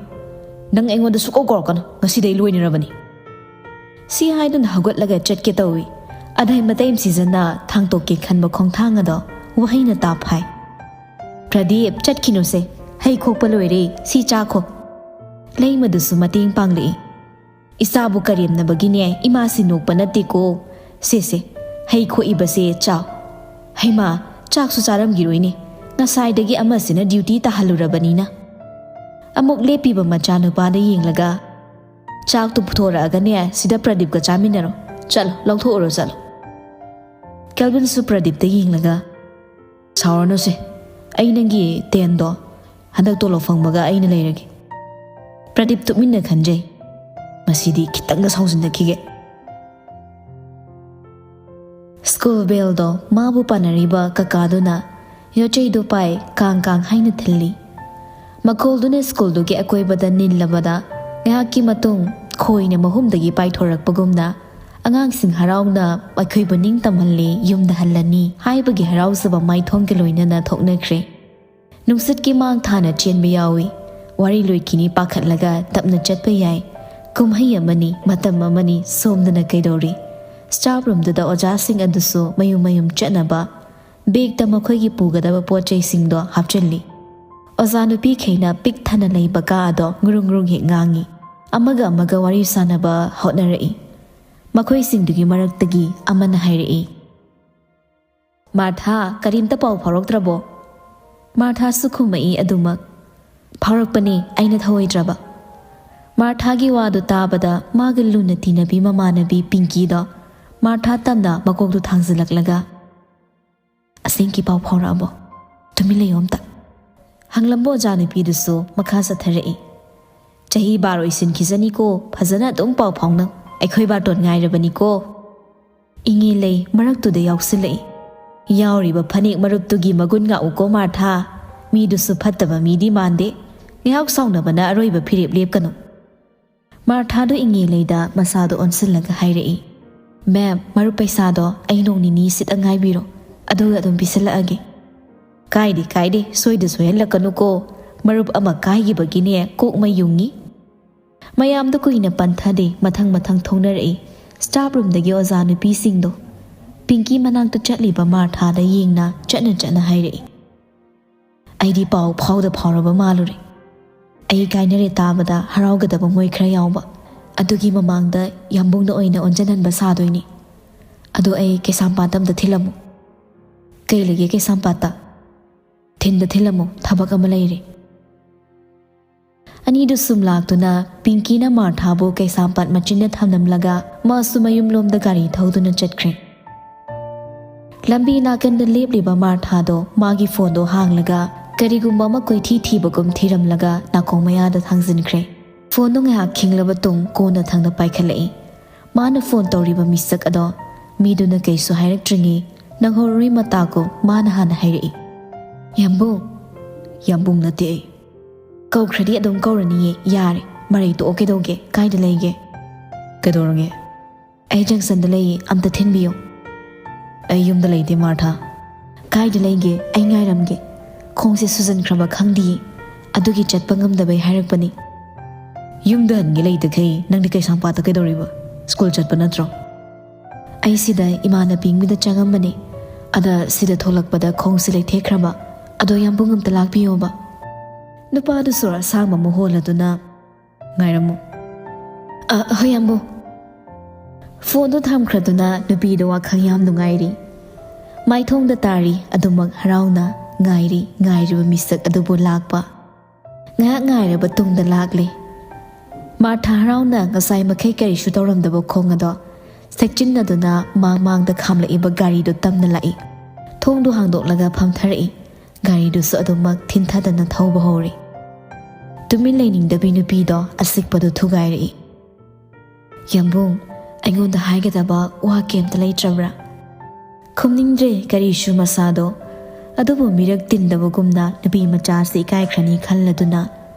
ꯅꯪ ꯑꯩꯉꯣꯟꯗ ꯁꯨꯛꯀꯧ ꯀꯧꯔꯛꯀꯅꯨ, ꯉꯁꯤꯗꯩ ꯂꯣꯏꯅꯔꯕꯅꯤ"꯫ ꯁꯤ ꯍꯥꯏꯗꯨꯅ ꯍꯧꯒꯠꯂꯒ ꯆꯠꯀꯦ ꯇꯧꯏ꯫ ꯑꯗꯩ ꯃꯇꯩ ꯁꯤꯖꯅ ꯊꯥꯡꯇꯣꯛꯀꯦ ꯈꯟꯕ ꯈꯣꯡꯊꯥꯡ ꯑꯗꯣ ꯋꯥꯍꯩꯅ ꯇꯥꯞ ꯍꯥꯏ, "ꯄ꯭ꯔꯗꯤꯞ, ꯆꯠꯈꯤꯅꯨꯁꯦ, ꯍꯩ ꯈꯣꯛꯄ ꯂꯣꯏꯔꯦ, ꯁꯤ ꯆꯥꯈꯣ"꯫ ꯂꯩꯃꯗꯨꯁꯨ ꯃꯇꯦꯡ ꯄꯥꯡꯂꯛꯏ꯫ "ꯏꯆꯥꯕꯨ ꯀꯔꯦꯝꯅꯕꯒꯤꯅꯦ ꯏꯃꯥꯁꯤ ꯅꯣꯛꯄ ꯅꯠꯇꯦꯀꯣ꯫ ꯁꯦ ꯁꯦ, ꯍꯩ ꯈꯣꯛꯏꯕꯁꯦ ꯆꯥꯎ꯫ ꯍꯩꯃꯥ, ꯆꯥꯛꯁꯨ ꯆꯥꯔꯝꯈꯤꯔꯣꯏꯅꯦ, ꯉꯁꯥꯏꯗꯒꯤ ꯑꯃꯁꯤꯅ ꯗ꯭ꯌꯨꯇꯤ ꯇꯥꯍꯜꯂꯨꯔꯕꯅꯤꯅ"꯫ ꯑꯃꯨꯛ ꯂꯦꯞꯄꯤꯕ ꯃꯆꯥꯅꯨꯄꯥꯗ ꯌꯦꯡꯂꯒ, "ꯆꯥꯛꯇꯨ ꯄꯨꯊꯣꯔꯛꯑꯒꯅꯦ ꯁꯤꯗ ꯄ꯭ꯔꯗꯤꯞꯀ ꯆꯥꯃꯤꯟꯅꯔꯣ꯫ ꯆꯠꯂꯣ, ꯂꯧꯊꯣꯛꯎꯔꯣ ꯆꯠꯂꯣ"꯫ ꯀꯦꯜꯚꯤꯟꯁꯨ ꯄ꯭ꯔꯗꯤꯞꯇ ꯌꯦꯡꯂꯒ, "ꯁꯥꯎꯔꯅꯨꯁꯦ, ꯑꯩ ꯅꯪꯒꯤ ꯇꯦꯟꯗꯣ ꯍꯟꯗꯛ ꯇꯣꯂꯣꯞ ꯐꯪꯕꯒ ꯑꯩꯅ ꯂꯩꯔꯒꯦ"꯫ ꯄ꯭ꯔꯗꯤꯞ ꯇꯨꯃꯤꯟꯅ ꯈꯟꯖꯩ꯫ "ꯃꯁꯤꯗꯤ ꯈꯤꯇꯪꯒ ꯁꯥꯎꯖꯤꯟꯅꯈꯤꯒꯦ"꯫ ꯁ꯭ꯀꯨꯜ ꯕꯦꯜꯗꯣ ꯃꯥꯕꯨ ꯄꯥꯟꯅꯔꯤꯕ ꯀꯀꯥꯗꯨꯅ ꯌꯣꯠꯆꯩꯗꯨ ꯄꯥꯏ ꯀꯥꯡ ꯀꯥꯡ ꯍꯥꯏꯅ ꯊꯤꯜꯂꯤ꯫ ꯃꯈꯣꯜꯗꯨꯅ ꯁ꯭ꯀꯨꯜꯗꯨꯒꯤ ꯑꯀꯣꯏꯕꯗ ꯅꯤꯜꯂꯕꯗ ꯉꯥꯏꯍꯥꯛꯀꯤ ꯃꯇꯨꯡ ꯈꯣꯏꯅ ꯃꯍꯨꯝꯗꯒꯤ ꯄꯥꯏꯊꯣꯔꯛꯄꯒꯨꯝꯅ ꯑꯉꯥꯡꯁꯤꯡ ꯍꯔꯥꯎꯅ ꯃꯈꯣꯏꯕꯨ ꯅꯤꯡꯇꯝꯍꯜꯂꯤ, ꯌꯨꯝꯗ ꯍꯜꯂꯅꯤ ꯍꯥꯏꯕꯒꯤ ꯍꯔꯥꯎꯖꯕ ꯃꯥꯏꯊꯣꯡꯒ ꯂꯣꯏꯅꯅ ꯊꯣꯛꯅꯈ꯭ꯔꯦ꯫ ꯅꯨꯡꯁꯤꯠꯀꯤ ꯃꯥꯡ ꯊꯥꯅ ꯆꯦꯟꯕ ꯌꯥꯎꯏ꯫ ꯋꯥꯔꯤ ꯂꯣꯏꯈꯤꯅꯤ ꯄꯥꯈꯠꯂꯒ ꯇꯞꯅ ꯆꯠꯄ ꯌꯥꯏ꯫ ꯀꯨꯝꯍꯩ ꯑꯃꯅꯤ, ꯃꯇꯝ ꯑꯃꯅꯤ, ꯁꯣꯝꯗꯅ ꯀꯩꯗꯧꯔꯤ? ꯁ꯭ꯇꯥꯐ ꯔꯨꯝꯗꯨꯗ ꯑꯣꯖꯥꯁꯤꯡ ꯑꯗꯨꯁꯨ ꯃꯌꯨꯝ ꯃꯌꯨꯝ ꯆꯠꯅꯕ ꯕꯦꯒꯇ ꯃꯈꯣꯏꯒꯤ ꯄꯨꯒꯗꯕ ꯄꯣꯠ ꯆꯩꯁꯤꯡꯗꯣ ꯍꯥꯞꯆꯤꯜꯂꯤ꯫ ꯑꯣꯖꯥ ꯅꯨꯄꯤꯈꯩꯅ ꯄꯤꯛ ꯊꯟꯅ ꯂꯩꯕ ꯀꯥ ꯑꯗꯣ ꯉꯨꯔꯨꯡ ꯉꯨꯔꯨꯡ ꯍꯦꯛ ꯉꯥꯡꯉꯤ꯫ ꯑꯃꯒ ꯑꯃꯒ ꯋꯥꯔꯤ ꯁꯥꯟꯅꯕ ꯍꯣꯠꯅꯔꯛꯏ꯫ ꯃꯈꯣꯏꯁꯤꯡꯗꯨꯒꯤ ꯃꯔꯛꯇꯒꯤ ꯑꯃꯅ ꯍꯥꯏꯔꯛꯏ, "ꯃꯥꯔꯊꯥ, ꯀꯔꯤꯝꯇ ꯄꯥꯎ ꯐꯥꯎꯔꯛꯇ꯭ꯔꯕꯣ?" ꯃꯥꯔꯊꯥꯁꯨ ꯈꯨꯝꯃꯛꯏ ꯑꯗꯨꯃꯛ, "ꯐꯥꯎꯔꯛꯄꯅꯦ, ꯑꯩꯅ ꯊꯧꯑꯣꯏꯗ꯭ꯔꯕ"꯫ ꯃꯥꯔꯊꯥꯒꯤ ꯋꯥꯗꯨ ꯇꯥꯕꯗ ꯃꯥꯒ ꯂꯨꯅ ꯇꯤꯟꯅꯕꯤ ꯃꯃꯥꯟꯅꯕꯤ ꯄꯤꯡꯀꯤꯗꯣ ꯃꯥꯔꯊꯥ ꯇꯝꯅ ꯃꯀꯣꯛꯇꯨ ꯊꯥꯡꯖꯤꯜꯂꯛꯂꯒ, "ꯑꯁꯦꯡꯀꯤ ꯄꯥꯎ ꯐꯥꯎꯔꯛꯑꯕꯣ? ꯇꯨꯃꯤꯟ ꯂꯩꯌꯣ ꯑꯝꯇ," ꯍꯪꯂꯝꯕ ꯑꯣꯖꯥ ꯅꯨꯄꯤꯗꯨꯁꯨ ꯃꯈꯥ ꯆꯠꯊꯔꯛꯏ꯫ "ꯆꯍꯤ ꯕꯥꯔꯣ ꯏꯁꯤꯟꯈꯤꯖꯅꯤꯀꯣ, ꯐꯖꯅ ꯑꯗꯨꯝ ꯄꯥꯎ ꯐꯥꯎꯅꯧ, ꯑꯩꯈꯣꯏ ꯕꯥꯔꯇꯣꯟ ꯉꯥꯏꯔꯕꯅꯤꯀꯣ꯫ ꯏꯉꯦ ꯂꯩ ꯃꯔꯛꯇꯨꯗ ꯌꯥꯎꯁꯤꯜꯂꯛꯏ꯫ ꯌꯥꯎꯔꯤꯕ ꯐꯅꯦꯛ ꯃꯔꯨꯞꯇꯨꯒꯤ ꯃꯒꯨꯟ ꯉꯥꯛꯎꯀꯣ ꯃꯥꯔꯊꯥ, ꯃꯤꯗꯨꯁꯨ ꯐꯠꯇꯕ ꯃꯤꯗꯤ ꯃꯥꯟꯗꯦ, ꯉꯥꯏꯍꯥꯛ ꯁꯥꯎꯅꯕꯅ ꯑꯔꯣꯏꯕ ꯐꯤꯔꯦꯞ ꯂꯦꯞꯀꯅꯨ꯫" ꯃꯥꯔꯊꯥꯗꯨ ꯏꯉꯦ ꯂꯩꯗ ꯃꯁꯥꯗꯣ ꯑꯣꯟꯁꯤꯜꯂꯒ ꯍꯥꯏꯔꯛꯏ, "ꯃꯦꯝ, ꯃꯔꯨꯞ ꯄꯩꯁꯥꯗꯣ ꯑꯩ ꯅꯣꯡ ꯅꯤꯅꯤ ꯁꯤꯠ ꯉꯥꯏꯕꯤꯔꯣ, ꯑꯗꯨꯒ ꯑꯗꯨꯝ ꯄꯤꯁꯤꯜꯂꯛꯑꯒꯦ꯫" "ꯀꯥꯏꯗꯦ ꯀꯥꯏꯗꯦ, ꯁꯣꯏꯗ ꯁꯣꯏꯍꯜꯂꯛꯀꯅꯨꯀꯣ, ꯃꯔꯨꯞ ꯑꯃ ꯀꯥꯏꯈꯤꯕꯒꯤꯅꯦ ꯀꯣꯛ ꯃꯩ ꯌꯨꯡꯉꯤ꯫" ꯃꯌꯥꯝꯗꯣ ꯀꯨꯏꯅ ꯄꯟꯊꯗꯦ, ꯃꯊꯪ ꯃꯊꯪ ꯊꯣꯡꯅꯔꯛꯏ꯫ ꯁ꯭ꯇꯥꯐ ꯔꯨꯝꯗꯒꯤ ꯑꯣꯖꯥ ꯅꯨꯄꯤꯁꯤꯡꯗꯣ ꯄꯤꯡꯀꯤ ꯃꯅꯥꯛꯇ ꯆꯠꯂꯤꯕ ꯃꯥꯔꯊꯥꯗ ꯌꯦꯡꯅ ꯆꯠꯅ ꯆꯠꯅ ꯍꯥꯏꯔꯛꯏ, "ꯑꯩꯗꯤ ꯄꯥꯎ ꯐꯥꯎꯗ ꯐꯥꯎꯔꯕ ꯃꯥꯜꯂꯨꯔꯦ꯫ ꯑꯩ ꯀꯥꯏꯅꯔꯦ ꯇꯥꯕꯗ ꯍꯔꯥꯎꯒꯗꯕ ꯃꯣꯏ ꯈꯔ ꯌꯥꯎꯕ, ꯑꯗꯨꯒꯤ ꯃꯃꯥꯡꯗ ꯌꯥꯝꯕꯨꯡꯅ ꯑꯣꯏꯅ ꯑꯣꯟꯖꯟꯍꯟꯕ ꯁꯥꯗꯣꯏꯅꯤ꯫ ꯑꯗꯣ ꯑꯩ ꯀꯩꯁꯥꯝꯄꯥꯠꯇ ꯑꯝꯇ ꯊꯤꯜꯂꯝꯃꯨ꯫" "ꯀꯩ ꯂꯩꯒꯦ ꯀꯩꯁꯥꯝꯄꯥꯠꯇ?" "ꯊꯤꯟꯗ ꯊꯤꯜꯂꯝꯃꯨ, ꯊꯕꯛ ꯑꯃ ꯂꯩꯔꯦ꯫" ꯑꯅꯤꯗꯨ ꯁꯨꯝ ꯂꯥꯛꯇꯨꯅ ꯄꯤꯡꯀꯤꯅ ꯃꯥꯔꯊꯥꯕꯨ ꯀꯩꯁꯥꯝꯄꯥꯠ ꯃꯆꯤꯟꯗ ꯊꯝꯂꯝꯂꯒ ꯃꯥꯁꯨ ꯃꯌꯨꯝꯂꯣꯝꯗ ꯒꯥꯔꯤ ꯊꯧꯗꯨꯅ ꯆꯠꯈ꯭ꯔꯦ꯫ ꯂꯝꯕꯤ ꯅꯥꯀꯟꯗ ꯂꯦꯞꯂꯤꯕ ꯃꯥꯔꯊꯥꯗꯣ ꯃꯥꯒꯤ ꯐꯣꯟꯗꯣ ꯍꯥꯡꯂꯒ ꯀꯔꯤꯒꯨꯝꯕ ꯑꯃ ꯀꯣꯏꯊꯤ ꯊꯤꯕꯒꯨꯝ ꯊꯤꯔꯝꯂꯒ ꯅꯥꯀꯣꯡ ꯃꯌꯥꯗ ꯊꯥꯡꯖꯤꯟꯈ꯭ꯔꯦ꯫ ꯐꯣꯟꯗꯣ ꯉꯥꯏꯍꯥꯛ ꯈꯤꯡꯂꯕ ꯇꯨꯡ ꯀꯣꯟꯅ ꯊꯪꯗ ꯄꯥꯏꯈꯠꯂꯛꯏ꯫ ꯃꯥꯅ ꯐꯣꯟ ꯇꯧꯔꯤꯕ ꯃꯤꯁꯛ ꯑꯗꯣ ꯃꯤꯗꯨꯅ ꯀꯩꯁꯨ ꯍꯥꯏꯔꯛꯇ꯭ꯔꯤꯉꯩ ꯅꯪꯍꯧꯔꯔꯣꯏ ꯃꯇꯥꯒꯨꯝ ꯃꯥꯅ ꯍꯥꯟꯅ ꯍꯥꯏꯔꯛꯏ, "ꯌꯥꯝꯕꯨꯡ꯫" "ꯌꯥꯝꯕꯨꯡ ꯅꯠꯇꯦ ꯑꯩ꯫" "ꯀꯧꯈ꯭ꯔꯗꯤ ꯑꯗꯨꯝ ꯀꯧꯔꯅꯤꯌꯦ, ꯌꯥꯔꯦ, ꯃꯔꯩ ꯇꯣꯛꯑꯣ, ꯀꯩꯗꯧꯒꯦ, ꯀꯥꯏꯗ ꯂꯩꯒꯦ?" "ꯀꯩꯗꯧꯔꯒꯦ?" "ꯑꯩ ꯖꯪꯁꯟꯗ ꯂꯩꯌꯦ, ꯑꯝꯇ ꯊꯤꯟꯕꯤꯌꯨ꯫" "ꯑꯩ ꯌꯨꯝꯗ ꯂꯩꯇꯦ ꯃꯥꯔꯊꯥ꯫" "ꯀꯥꯏꯗ ꯂꯩꯒꯦ? ꯑꯩ ꯉꯥꯏꯔꯝꯒꯦ꯫ ꯈꯣꯡꯁꯦ ꯁꯨꯖꯟꯈ꯭ꯔꯕ ꯈꯪꯗꯤꯌꯦ, ꯑꯗꯨꯒꯤ ꯆꯠꯄ ꯉꯝꯗꯕꯩ ꯍꯥꯏꯔꯛꯄꯅꯤ꯫" "ꯌꯨꯝꯗ ꯍꯟꯒꯦ ꯂꯩꯇꯈꯩ ꯅꯪꯗꯤ ꯀꯩꯁꯥꯝꯄꯥꯠꯇ ꯀꯩꯗꯧꯔꯤꯕ? ꯁ꯭ꯀꯨꯜ ꯆꯠꯄ ꯅꯠꯇ꯭ꯔꯣ?" "ꯑꯩ ꯁꯤꯗ ꯏꯃꯥꯟꯅꯕꯤ ꯑꯃꯗ ꯆꯪꯉꯝꯕꯅꯦ, ꯑꯗ ꯁꯤꯗ ꯊꯣꯛꯂꯛꯄꯗ ꯈꯣꯡꯁꯦ ꯂꯩꯊꯦꯛꯈ꯭ꯔꯕ, ꯑꯗꯣ ꯌꯥꯝꯕꯨꯡ ꯑꯝꯇ ꯂꯥꯛꯄꯤꯌꯣꯕ꯫" ꯅꯨꯄꯥꯗꯨ ꯁꯣꯔ ꯑꯁꯥꯡꯕ ꯑꯃ ꯍꯣꯜꯂꯗꯨꯅ, "ꯉꯥꯏꯔꯝꯃꯨ꯫" "ꯑ, ꯍꯣꯏ ꯌꯥꯝꯕꯨꯡ꯫" ꯐꯣꯟꯗꯨ ꯊꯝꯈ꯭ꯔꯗꯨꯅ ꯅꯨꯄꯤꯗꯨ ꯋꯥꯈꯜ ꯌꯥꯝ ꯅꯨꯡꯉꯥꯏꯔꯤ꯫ ꯃꯥꯏꯊꯣꯡꯗ ꯇꯥꯔꯤ ꯑꯗꯨꯃꯛ ꯍꯔꯥꯎꯅ ꯉꯥꯏꯔꯤ ꯉꯥꯏꯔꯤꯕ ꯃꯤꯁꯛ ꯑꯗꯨꯕꯨ ꯂꯥꯛꯄ꯫ ꯉꯥꯏꯍꯥꯛ ꯉꯥꯏꯔꯕ ꯇꯨꯡꯗ ꯂꯥꯛꯂꯦ꯫ ꯃꯥꯔꯊꯥ ꯍꯔꯥꯎꯅ ꯉꯁꯥꯏ ꯃꯈꯩ ꯀꯔꯤꯁꯨ ꯇꯧꯔꯝꯗꯕ ꯈꯣꯡ ꯑꯗꯣ ꯁꯦꯛꯆꯤꯟꯅꯗꯨꯅ ꯃꯥꯡ ꯃꯥꯡꯗ ꯈꯥꯝꯂꯛꯏꯕ ꯒꯥꯔꯤꯗꯨ ꯇꯝꯅ ꯂꯥꯛꯏ꯫ ꯊꯣꯡꯗꯨ ꯍꯥꯡꯗꯣꯛꯂꯒ ꯐꯝꯊꯔꯛꯏ꯫ ꯒꯥꯔꯤꯗꯨꯁꯨ ꯑꯗꯨꯃꯛ ꯊꯤꯟꯊꯗꯅ ꯊꯧꯕ ꯍꯧꯔꯦ꯫ ꯇꯨꯃꯤꯟ ꯂꯩꯅꯤꯡꯗꯕꯤ ꯅꯨꯄꯤꯗꯣ ꯑꯁꯤꯛꯄꯗꯨ ꯊꯨꯒꯥꯏꯔꯛꯏ꯫ "ꯌꯥꯝꯕꯨꯡ, ꯑꯩꯉꯣꯟꯗ ꯍꯥꯏꯒꯗꯕ ꯋꯥ ꯀꯩꯝꯇ ꯂꯩꯇ꯭ꯔꯕ꯭ꯔꯥ?" ꯈꯨꯝꯅꯤꯡꯗ꯭ꯔꯦ ꯀꯔꯤꯁꯨ ꯃꯁꯥꯗꯣ꯫ ꯑꯗꯨꯕꯨ ꯃꯤꯔꯛ ꯇꯤꯟꯗꯕꯒꯨꯝꯅ ꯅꯨꯄꯤ ꯃꯆꯥꯁꯤ ꯏꯀꯥꯏꯈ꯭ꯔꯅꯤ ꯈꯜꯂꯗꯨꯅ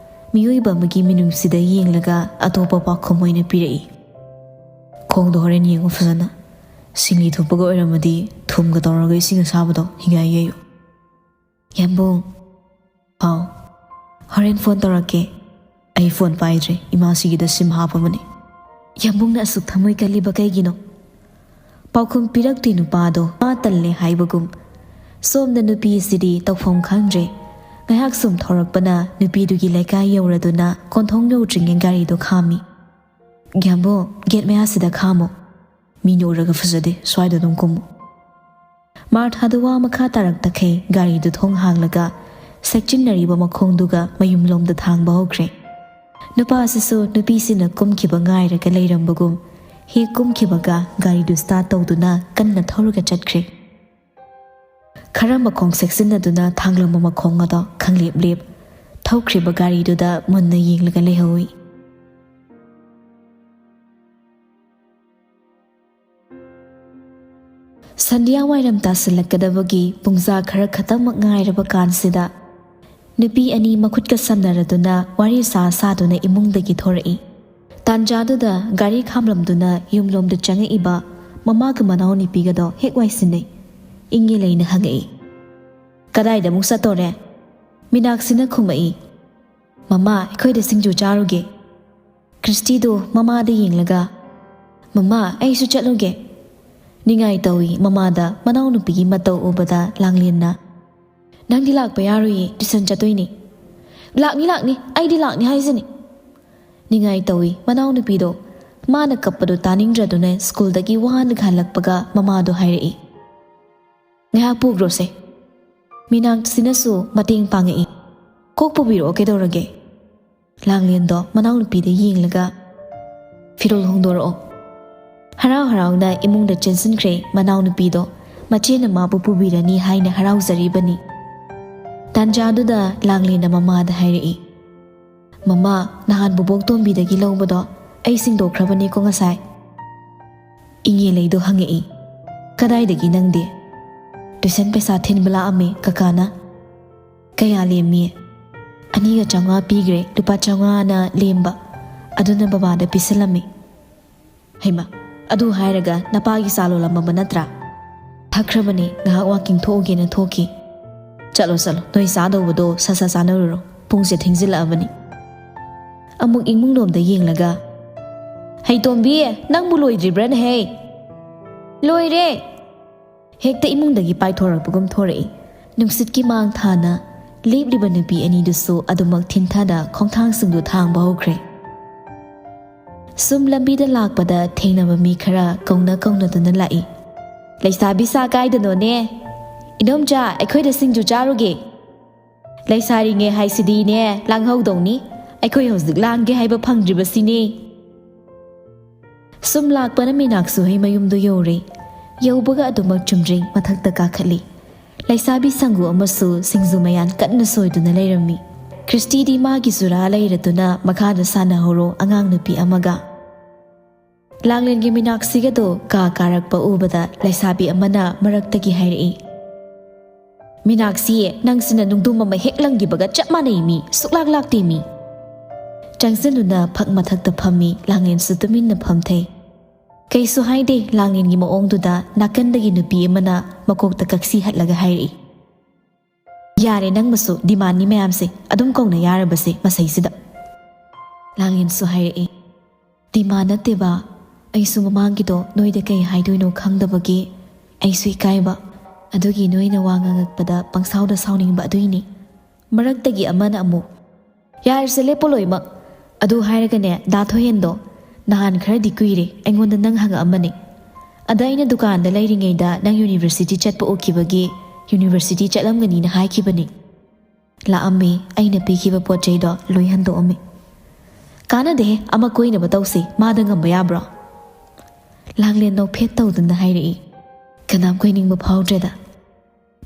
ꯃꯤꯑꯣꯏꯕ ꯑꯃꯒꯤ ꯃꯤꯅꯨꯡꯁꯤꯗ ꯌꯦꯡꯂꯒ ꯑꯇꯣꯞꯄ ꯄꯥꯎꯈꯨꯝ ꯑꯣꯏꯅ ꯄꯤꯔꯛꯏ꯫ "ꯈꯣꯡꯗꯣ ꯍꯣꯔꯦꯟ ꯌꯦꯡꯉꯨ ꯐꯖꯅ꯫ ꯁꯤꯡꯂꯤ ꯊꯣꯛꯄꯒ ꯑꯣꯏꯔꯝꯃꯗꯤ ꯊꯨꯝꯒ ꯇꯧꯔꯒ ꯏꯁꯤꯡ ꯑꯁꯥꯕꯗꯣ ꯍꯤꯒꯥꯏ ꯌꯩꯌꯨ꯫ ꯌꯥꯝꯕꯨꯡ꯫" "ꯍꯥꯎ꯫" "ꯍꯣꯔꯦꯟ ꯐꯣꯟ ꯇꯧꯔꯛꯀꯦ꯫" "ꯑꯩ ꯐꯣꯟ ꯄꯥꯏꯗ꯭ꯔꯦ, ꯏꯃꯥꯁꯤꯒꯤꯗ ꯁꯤꯝ ꯍꯥꯞꯄꯕꯅꯦ꯫" "ꯌꯥꯝꯕꯨꯡꯅ ꯑꯁꯨꯛ ꯊꯃꯣꯏ ꯀꯜꯂꯤꯕ ꯀꯩꯒꯤꯅꯣ?" ꯄꯥꯎꯈꯨꯝ ꯄꯤꯔꯛꯇꯦ ꯅꯨꯄꯥꯗꯣ, ꯃꯥ ꯇꯜꯂꯦ ꯍꯥꯏꯕꯒꯨꯝ꯫ ꯁꯣꯝꯗ ꯅꯨꯄꯤꯁꯤꯗꯤ ꯇꯧꯐꯝ ꯈꯪꯗ꯭ꯔꯦ꯫ ꯉꯥꯏꯍꯥꯛ ꯁꯨꯝ ꯊꯧꯔꯛꯄꯅ ꯅꯨꯄꯤꯗꯨꯒꯤ ꯂꯩꯀꯥꯏ ꯌꯧꯔꯗꯨꯅ ꯀꯣꯟꯊꯣꯡ ꯌꯧꯗ꯭ꯔꯤꯉꯩ ꯒꯥꯔꯤꯗꯣ ꯈꯥꯝꯃꯤ꯫ "ꯌꯥꯝꯕꯨꯡ, ꯒꯦꯠ ꯃꯌꯥꯁꯤꯗ ꯈꯥꯝꯃꯣ꯫ ꯃꯤꯅ ꯎꯔꯒ ꯐꯖꯗꯦ, ꯁ꯭ꯋꯥꯏꯗ ꯑꯗꯨꯝ ꯀꯨꯝꯃꯨ꯫" ꯃꯥꯔꯊꯥꯗꯨ ꯋꯥ ꯃꯈꯥ ꯇꯥꯔꯛꯇꯈꯩ ꯒꯥꯔꯤꯗꯨ ꯊꯣꯡ ꯍꯥꯡꯂꯒ ꯁꯦꯛꯆꯤꯟꯅꯔꯤꯕ ꯃꯈꯣꯡꯗꯨꯒ ꯃꯌꯨꯝꯂꯣꯝꯗ ꯊꯥꯡꯕ ꯍꯧꯈ꯭ꯔꯦ꯫ ꯅꯨꯄꯥꯁꯤꯁꯨ ꯅꯨꯄꯤꯁꯤꯅ ꯀꯨꯝꯈꯤꯕ ꯉꯥꯏꯔꯒ ꯂꯩꯔꯝꯕꯒꯨꯝ ꯍꯦꯛ ꯀꯨꯝꯈꯤꯕꯒ ꯒꯥꯔꯤꯗꯨ ꯁ꯭ꯇꯥꯔꯠ ꯇꯧꯗꯨꯅ ꯀꯟꯅ ꯊꯧꯔꯒ ꯆꯠꯈ꯭ꯔꯦ꯫ ꯈꯔ ꯃꯈꯣꯡ ꯁꯦꯛꯆꯤꯟꯅꯗꯨꯅ ꯊꯥꯡꯂꯝꯕ ꯃꯈꯣꯡ ꯑꯗꯣ ꯈꯪꯂꯦꯞ ꯂꯦꯞ ꯊꯧꯈ꯭ꯔꯤꯕ ꯒꯥꯔꯤꯗꯨꯗ ꯃꯨꯟꯅ ꯌꯦꯡꯂꯒ ꯂꯩꯍꯧꯏ꯫ ꯁꯟꯙ꯭ꯌꯥ ꯋꯥꯏꯔꯝ ꯇꯥꯁꯤꯜꯂꯛꯀꯗꯕꯒꯤ ꯄꯨꯡꯖꯥ ꯈꯔ ꯈꯛꯇꯃꯛ ꯉꯥꯏꯔꯕ ꯀꯥꯟꯁꯤꯗ ꯅꯨꯄꯤ ꯑꯅꯤ ꯃꯈꯨꯠꯀ ꯁꯝꯅꯔꯗꯨꯅ ꯋꯥꯔꯤ ꯁꯥ ꯁꯥꯗꯨꯅ ꯏꯃꯨꯡꯗꯒꯤ ꯊꯣꯔꯛꯏ꯫ ꯇꯥꯟꯖꯥꯗꯨꯗ ꯒꯥꯔꯤ ꯈꯥꯝꯂꯝꯗꯨꯅ ꯌꯨꯝꯂꯣꯝꯗ ꯆꯪꯉꯛꯏꯕ ꯃꯃꯥꯒ ꯃꯅꯥꯎ ꯅꯨꯄꯤꯒꯗꯣ ꯍꯦꯛ ꯋꯥꯏꯁꯤꯟꯅꯩ꯫ ꯏꯪꯉꯦ ꯂꯩꯅ ꯍꯪꯉꯛꯏ꯫ "ꯀꯗꯥꯏꯗ ꯑꯃꯨꯛ ꯆꯠꯇꯣꯔꯦ?" ꯃꯤꯅꯥꯛꯁꯤꯅ ꯈꯨꯝꯃꯛꯏ꯫ "ꯃꯃꯥ, ꯑꯩꯈꯣꯏꯗ ꯁꯤꯡꯖꯨ ꯆꯥꯔꯨꯒꯦ꯫" ꯈ꯭ꯔꯤꯁꯇꯤꯗꯨ ꯃꯃꯥꯗ ꯌꯦꯡꯂꯒ, "ꯃꯃꯥ, ꯑꯩꯁꯨ ꯆꯠꯂꯨꯒꯦ꯫" ꯅꯤꯡꯉꯥꯏ ꯇꯧꯏ ꯃꯃꯥꯗ ꯃꯅꯥꯎꯅꯨꯄꯤꯒꯤ ꯃꯇꯧ ꯎꯕꯗ ꯂꯥꯡꯂꯦꯟꯅ꯫ "ꯅꯪꯗꯤ ꯂꯥꯛꯄ ꯌꯥꯔꯣꯏꯌꯦ, ꯇꯨꯏꯁꯟ ꯆꯠꯇꯣꯏꯅꯤ꯫" "ꯂꯥꯛꯅꯤ, ꯂꯥꯛꯅꯤ, ꯑꯩꯗꯤ ꯂꯥꯛꯅꯤ ꯍꯥꯏꯁꯤꯅꯤ꯫" ꯅꯤꯡꯉꯥꯏ ꯇꯧꯏ ꯃꯅꯥꯎꯅꯨꯄꯤꯗꯣ꯫ ꯃꯥꯅ ꯀꯞꯄꯗꯣ ꯇꯥꯅꯤꯡꯗ꯭ꯔꯗꯨꯅ ꯁ꯭ꯀꯨꯜꯗꯒꯤ ꯋꯥꯅ ꯍꯜꯂꯛꯄꯒ ꯃꯃꯥꯗꯣ ꯍꯥꯏꯔꯛꯏ꯫ "ꯉꯥꯏꯍꯥꯛ ꯄꯨꯈ꯭ꯔꯣꯁꯦ꯫" ꯃꯤꯅꯥꯛꯁꯤꯅꯁꯨ ꯃꯇꯦꯡ ꯄꯥꯡꯉꯛꯏ꯫ "ꯀꯣꯛ ꯄꯨꯕꯤꯔꯛꯑꯣ, ꯀꯩꯗꯧꯔꯒꯦ?" ꯂꯥꯡꯂꯦꯟꯗꯣ ꯃꯅꯥꯎꯅꯨꯄꯤꯗ ꯌꯦꯡꯂꯒ, "ꯐꯤꯔꯣꯜ ꯍꯣꯡꯗꯣꯔꯛꯑꯣ꯫" ꯍꯔꯥꯎ ꯍꯔꯥꯎꯅ ꯏꯃꯨꯡꯗ ꯆꯦꯟꯁꯤꯟꯈ꯭ꯔꯦ ꯃꯅꯥꯎꯅꯨꯄꯤꯗꯣ꯫ ꯃꯆꯦꯅ ꯃꯥꯕꯨ ꯄꯨꯕꯤꯔꯅꯤ ꯍꯥꯏꯅ ꯍꯔꯥꯎꯖꯔꯤꯕꯅꯤ꯫ ꯇꯥꯟꯖꯥꯗꯨꯗ ꯂꯥꯡꯂꯦꯟꯅ ꯃꯃꯥꯗ ꯍꯥꯏꯔꯛꯏ, "ꯃꯃꯥ, ꯅꯍꯥꯟ ꯕꯣꯕꯣꯛ ꯇꯣꯝꯕꯤꯗꯒꯤ ꯂꯧꯕꯗꯣ ꯑꯩ ꯁꯤꯡꯗꯣꯛꯈ꯭ꯔꯕꯅꯤꯀꯣ ꯉꯁꯥꯏ꯫" ꯏꯉꯦꯂꯩꯗꯣ ꯍꯪꯉꯛꯏ, "ꯀꯗꯥꯏꯗꯒꯤ ꯅꯪꯗꯤ?" "ꯇꯨꯏꯁꯟ ꯄꯩꯁꯥ ꯊꯤꯟꯕ ꯂꯥꯛꯑꯝꯃꯦ ꯀꯀꯥꯅ꯫" "ꯀꯌꯥ ꯂꯦꯝꯃꯤ?" "ꯑꯅꯤꯒ ꯆꯥꯝꯃꯉꯥ ꯄꯤꯈ꯭ꯔꯦ, ꯂꯨꯄꯥ ꯆꯥꯝꯃꯉꯥꯅ ꯂꯦꯝꯕ, ꯑꯗꯨꯅ ꯕꯕꯥꯗ ꯄꯤꯁꯜꯂꯝꯃꯤ꯫" "ꯍꯩꯃ, ꯑꯗꯨ ꯍꯥꯏꯔꯒ ꯅꯄꯥꯒꯤ ꯆꯥ ꯂꯣꯜꯂꯝꯃꯕ ꯅꯠꯇ꯭ꯔꯥ?" "ꯊꯛꯈ꯭ꯔꯕꯅꯦ, ꯉꯥꯏꯍꯥꯛ ꯋꯥꯀꯤꯡ ꯊꯣꯛꯎꯒꯦꯅ ꯊꯣꯛꯈꯤ꯫" "ꯆꯠꯂꯣ ꯆꯠꯂꯣ, ꯅꯣꯏ ꯆꯥꯗꯧꯕꯗꯣ ꯁꯠ ꯁꯠ ꯆꯥꯅꯔꯨꯔꯣ, ꯄꯨꯡꯁꯦ ꯊꯦꯡꯖꯤꯜꯂꯛꯑꯕꯅꯤ꯫" ꯑꯃꯨꯛ ꯏꯃꯨꯡꯂꯣꯝꯗ ꯌꯦꯡꯂꯒ, "ꯍꯩꯇꯣꯝꯕꯤ, ꯅꯪꯕꯨ ꯂꯣꯏꯗ꯭ꯔꯤꯕ꯭ꯔꯥꯅꯦꯍꯦ?" "ꯂꯣꯏꯔꯦ!" ꯍꯦꯛꯇ ꯏꯃꯨꯡꯗꯒꯤ ꯄꯥꯏꯊꯣꯔꯛꯄꯒꯨꯝ ꯊꯣꯔꯛꯏ꯫ ꯅꯨꯡꯁꯤꯠꯀꯤ ꯃꯥꯡ ꯊꯥꯅ ꯂꯦꯞꯂꯤꯕ ꯅꯨꯄꯤ ꯑꯅꯤꯗꯨꯁꯨ ꯑꯗꯨꯃꯛ ꯊꯤꯟꯊꯅ ꯈꯣꯡꯊꯥꯡꯁꯤꯡꯗꯨ ꯊꯥꯡꯕ ꯍꯧꯈ꯭ꯔꯦ꯫ ꯁꯨꯝ ꯂꯝꯕꯤꯗ ꯂꯥꯛꯄꯗ ꯊꯦꯡꯅꯕ ꯃꯤ ꯈꯔ ꯀꯧꯅ ꯀꯧꯅꯗꯨꯅ ꯂꯥꯛꯏ꯫ "ꯂꯩꯁꯥꯕꯤ ꯁꯥ ꯀꯥꯏꯗꯅꯣꯅꯦ? ꯏꯗꯣꯝꯆꯥ, ꯑꯩꯈꯣꯏꯗ ꯁꯤꯡꯖꯨ ꯆꯥꯔꯨꯒꯦ꯫" "ꯂꯩꯁꯥꯔꯤꯉꯩ ꯍꯥꯏꯁꯤꯗꯤꯅꯦ, ꯂꯥꯡꯍꯧꯗꯧꯅꯤ꯫ ꯑꯩꯈꯣꯏ ꯍꯧꯖꯤꯛ ꯂꯥꯡꯒꯦ ꯍꯥꯏꯕ ꯐꯪꯗ꯭ꯔꯤꯕꯁꯤꯅꯤ꯫" ꯁꯨꯝ ꯂꯥꯛꯄꯅ ꯃꯤꯅꯥꯛꯁꯨ ꯍꯩ ꯃꯌꯨꯝꯗꯨ ꯌꯧꯔꯦ꯫ ꯌꯧꯕꯒ ꯑꯗꯨꯃꯛ ꯆꯨꯝꯗ꯭ꯔꯤꯡ ꯃꯊꯛꯇ ꯀꯥꯈꯠꯂꯤ꯫ ꯂꯩꯁꯥꯕꯤ ꯁꯪꯒꯨ ꯑꯃꯁꯨ ꯁꯤꯡꯖꯨ ꯃꯌꯥꯟ ꯀꯟꯅ ꯁꯣꯏꯗꯨꯅ ꯂꯩꯔꯝꯃꯤ꯫ ꯈ꯭ꯔꯤꯁꯇꯤꯗꯤ ꯃꯥꯒꯤ ꯆꯨꯔꯥ ꯂꯩꯔꯗꯨꯅ ꯃꯈꯥꯗ ꯁꯥꯟꯅꯍꯧꯔꯣ ꯑꯉꯥꯡ ꯅꯨꯄꯤ ꯑꯃꯒ꯫ ꯂꯥꯡꯂꯦꯟꯒꯤ ꯃꯤꯅꯥꯛꯁꯤꯒꯗꯣ ꯀꯥ ꯀꯥꯔꯛꯄ ꯎꯕꯗ ꯂꯩꯁꯥꯕꯤ ꯑꯃꯅ ꯃꯔꯛꯇꯒꯤ ꯍꯥꯏꯔꯛꯏ, "ꯃꯤꯅꯥꯛꯁꯤ, ꯅꯪꯁꯤꯅ ꯅꯨꯡꯗꯨꯝ ꯑꯃ ꯍꯦꯛ ꯂꯪꯈꯤꯕꯒ ꯆꯞ ꯃꯥꯟꯅꯩ ꯃꯤ, ꯁꯨꯛꯂꯥꯛ ꯂꯥꯛꯇꯦ ꯃꯤ꯫" ꯆꯪꯁꯤꯜꯂꯨꯅ ꯐꯛ ꯃꯊꯛꯇ ꯐꯝꯃꯤ, ꯂꯥꯡꯂꯦꯟꯁꯨ ꯇꯨꯃꯤꯟꯅ ꯐꯝꯊꯩ꯫ ꯀꯩꯁꯨ ꯍꯥꯏꯗꯦ ꯂꯥꯡꯂꯦꯟꯒꯤ ꯃꯑꯣꯡꯗꯨꯗ ꯅꯥꯀꯟꯗꯒꯤ ꯅꯨꯄꯤ ꯑꯃꯅ ꯃꯀꯣꯛꯇ ꯀꯛꯁꯤ ꯍꯠꯂꯒ ꯍꯥꯏꯔꯛꯏ, "ꯌꯥꯔꯦ ꯅꯪꯃꯁꯨ, ꯗꯤꯃꯥꯟꯅꯤ ꯃꯌꯥꯝꯁꯦ ꯑꯗꯨꯝ ꯀꯧꯅ ꯌꯥꯔꯕꯁꯦ ꯃꯁꯩꯁꯤꯗ꯫" ꯂꯥꯡꯂꯦꯟꯁꯨ ꯍꯥꯏꯔꯛꯏ, "ꯗꯤꯃꯥꯟ ꯅꯠꯇꯦꯕ, ꯑꯩꯁꯨ ꯃꯃꯥꯡꯒꯤꯗꯣ ꯅꯣꯏꯗ ꯀꯩ ꯍꯥꯏꯗꯣꯏꯅꯣ ꯈꯪꯗꯕꯒꯤ ꯑꯩꯁꯨ ꯏꯀꯥꯏꯕ, ꯑꯗꯨꯒꯤ ꯅꯣꯏꯅ ꯋꯥ ꯉꯥꯡꯉꯛꯄꯗ ꯄꯪꯁꯥꯎꯗ ꯁꯥꯎꯅꯤꯡꯕ ꯑꯗꯨꯏꯅꯤ꯫" ꯃꯔꯛꯇꯒꯤ ꯑꯃꯅ ꯑꯃꯨꯛ, "ꯌꯥꯔꯦꯁꯦ, ꯂꯦꯞꯄꯣ ꯂꯣꯏꯃꯛ꯫ ꯑꯗꯨ ꯍꯥꯏꯔꯒꯅꯦ, ꯗꯥ ꯊꯣꯏꯍꯦꯟꯗꯣ, ꯅꯍꯥꯟ ꯈꯔꯗꯤ ꯀꯨꯏꯔꯦ, ꯑꯩꯉꯣꯟꯗ ꯅꯪ ꯍꯪꯉꯛꯑꯝꯕꯅꯦ꯫ ꯑꯗ ꯑꯩꯅ ꯗꯨꯀꯥꯟꯗ ꯂꯩꯔꯤꯉꯩꯗ ꯅꯪ ꯌꯨꯅꯤꯚꯔꯁꯤꯇꯤ ꯆꯠꯄ ꯎꯈꯤꯕꯒꯤ ꯌꯨꯅꯤꯚꯔꯁꯤꯇꯤ ꯆꯠꯂꯝꯒꯅꯤꯅ ꯍꯥꯏꯈꯤꯕꯅꯤ꯫" "ꯂꯥꯛꯑꯝꯃꯤ, ꯑꯩꯅ ꯄꯤꯈꯤꯕ ꯄꯣꯠ ꯆꯩꯗꯣ ꯂꯣꯏ ꯍꯟꯗꯣꯛꯑꯝꯃꯤ"꯫ "ꯀꯥꯟꯅꯗꯦꯍꯦ, ꯑꯃ ꯀꯣꯏꯅꯕ ꯇꯧꯁꯤ, ꯃꯥꯗ ꯉꯝꯕ ꯌꯥꯕ꯭ꯔꯣ?" ꯂꯥꯡꯂꯦꯟ ꯅꯣꯛꯐꯦꯠ ꯇꯧꯗꯨꯅ ꯍꯥꯏꯔꯛꯏ꯫ ꯀꯅꯥꯝ ꯀꯣꯏꯅꯤꯡꯕ ꯐꯥꯎꯗ꯭ꯔꯦꯗ꯫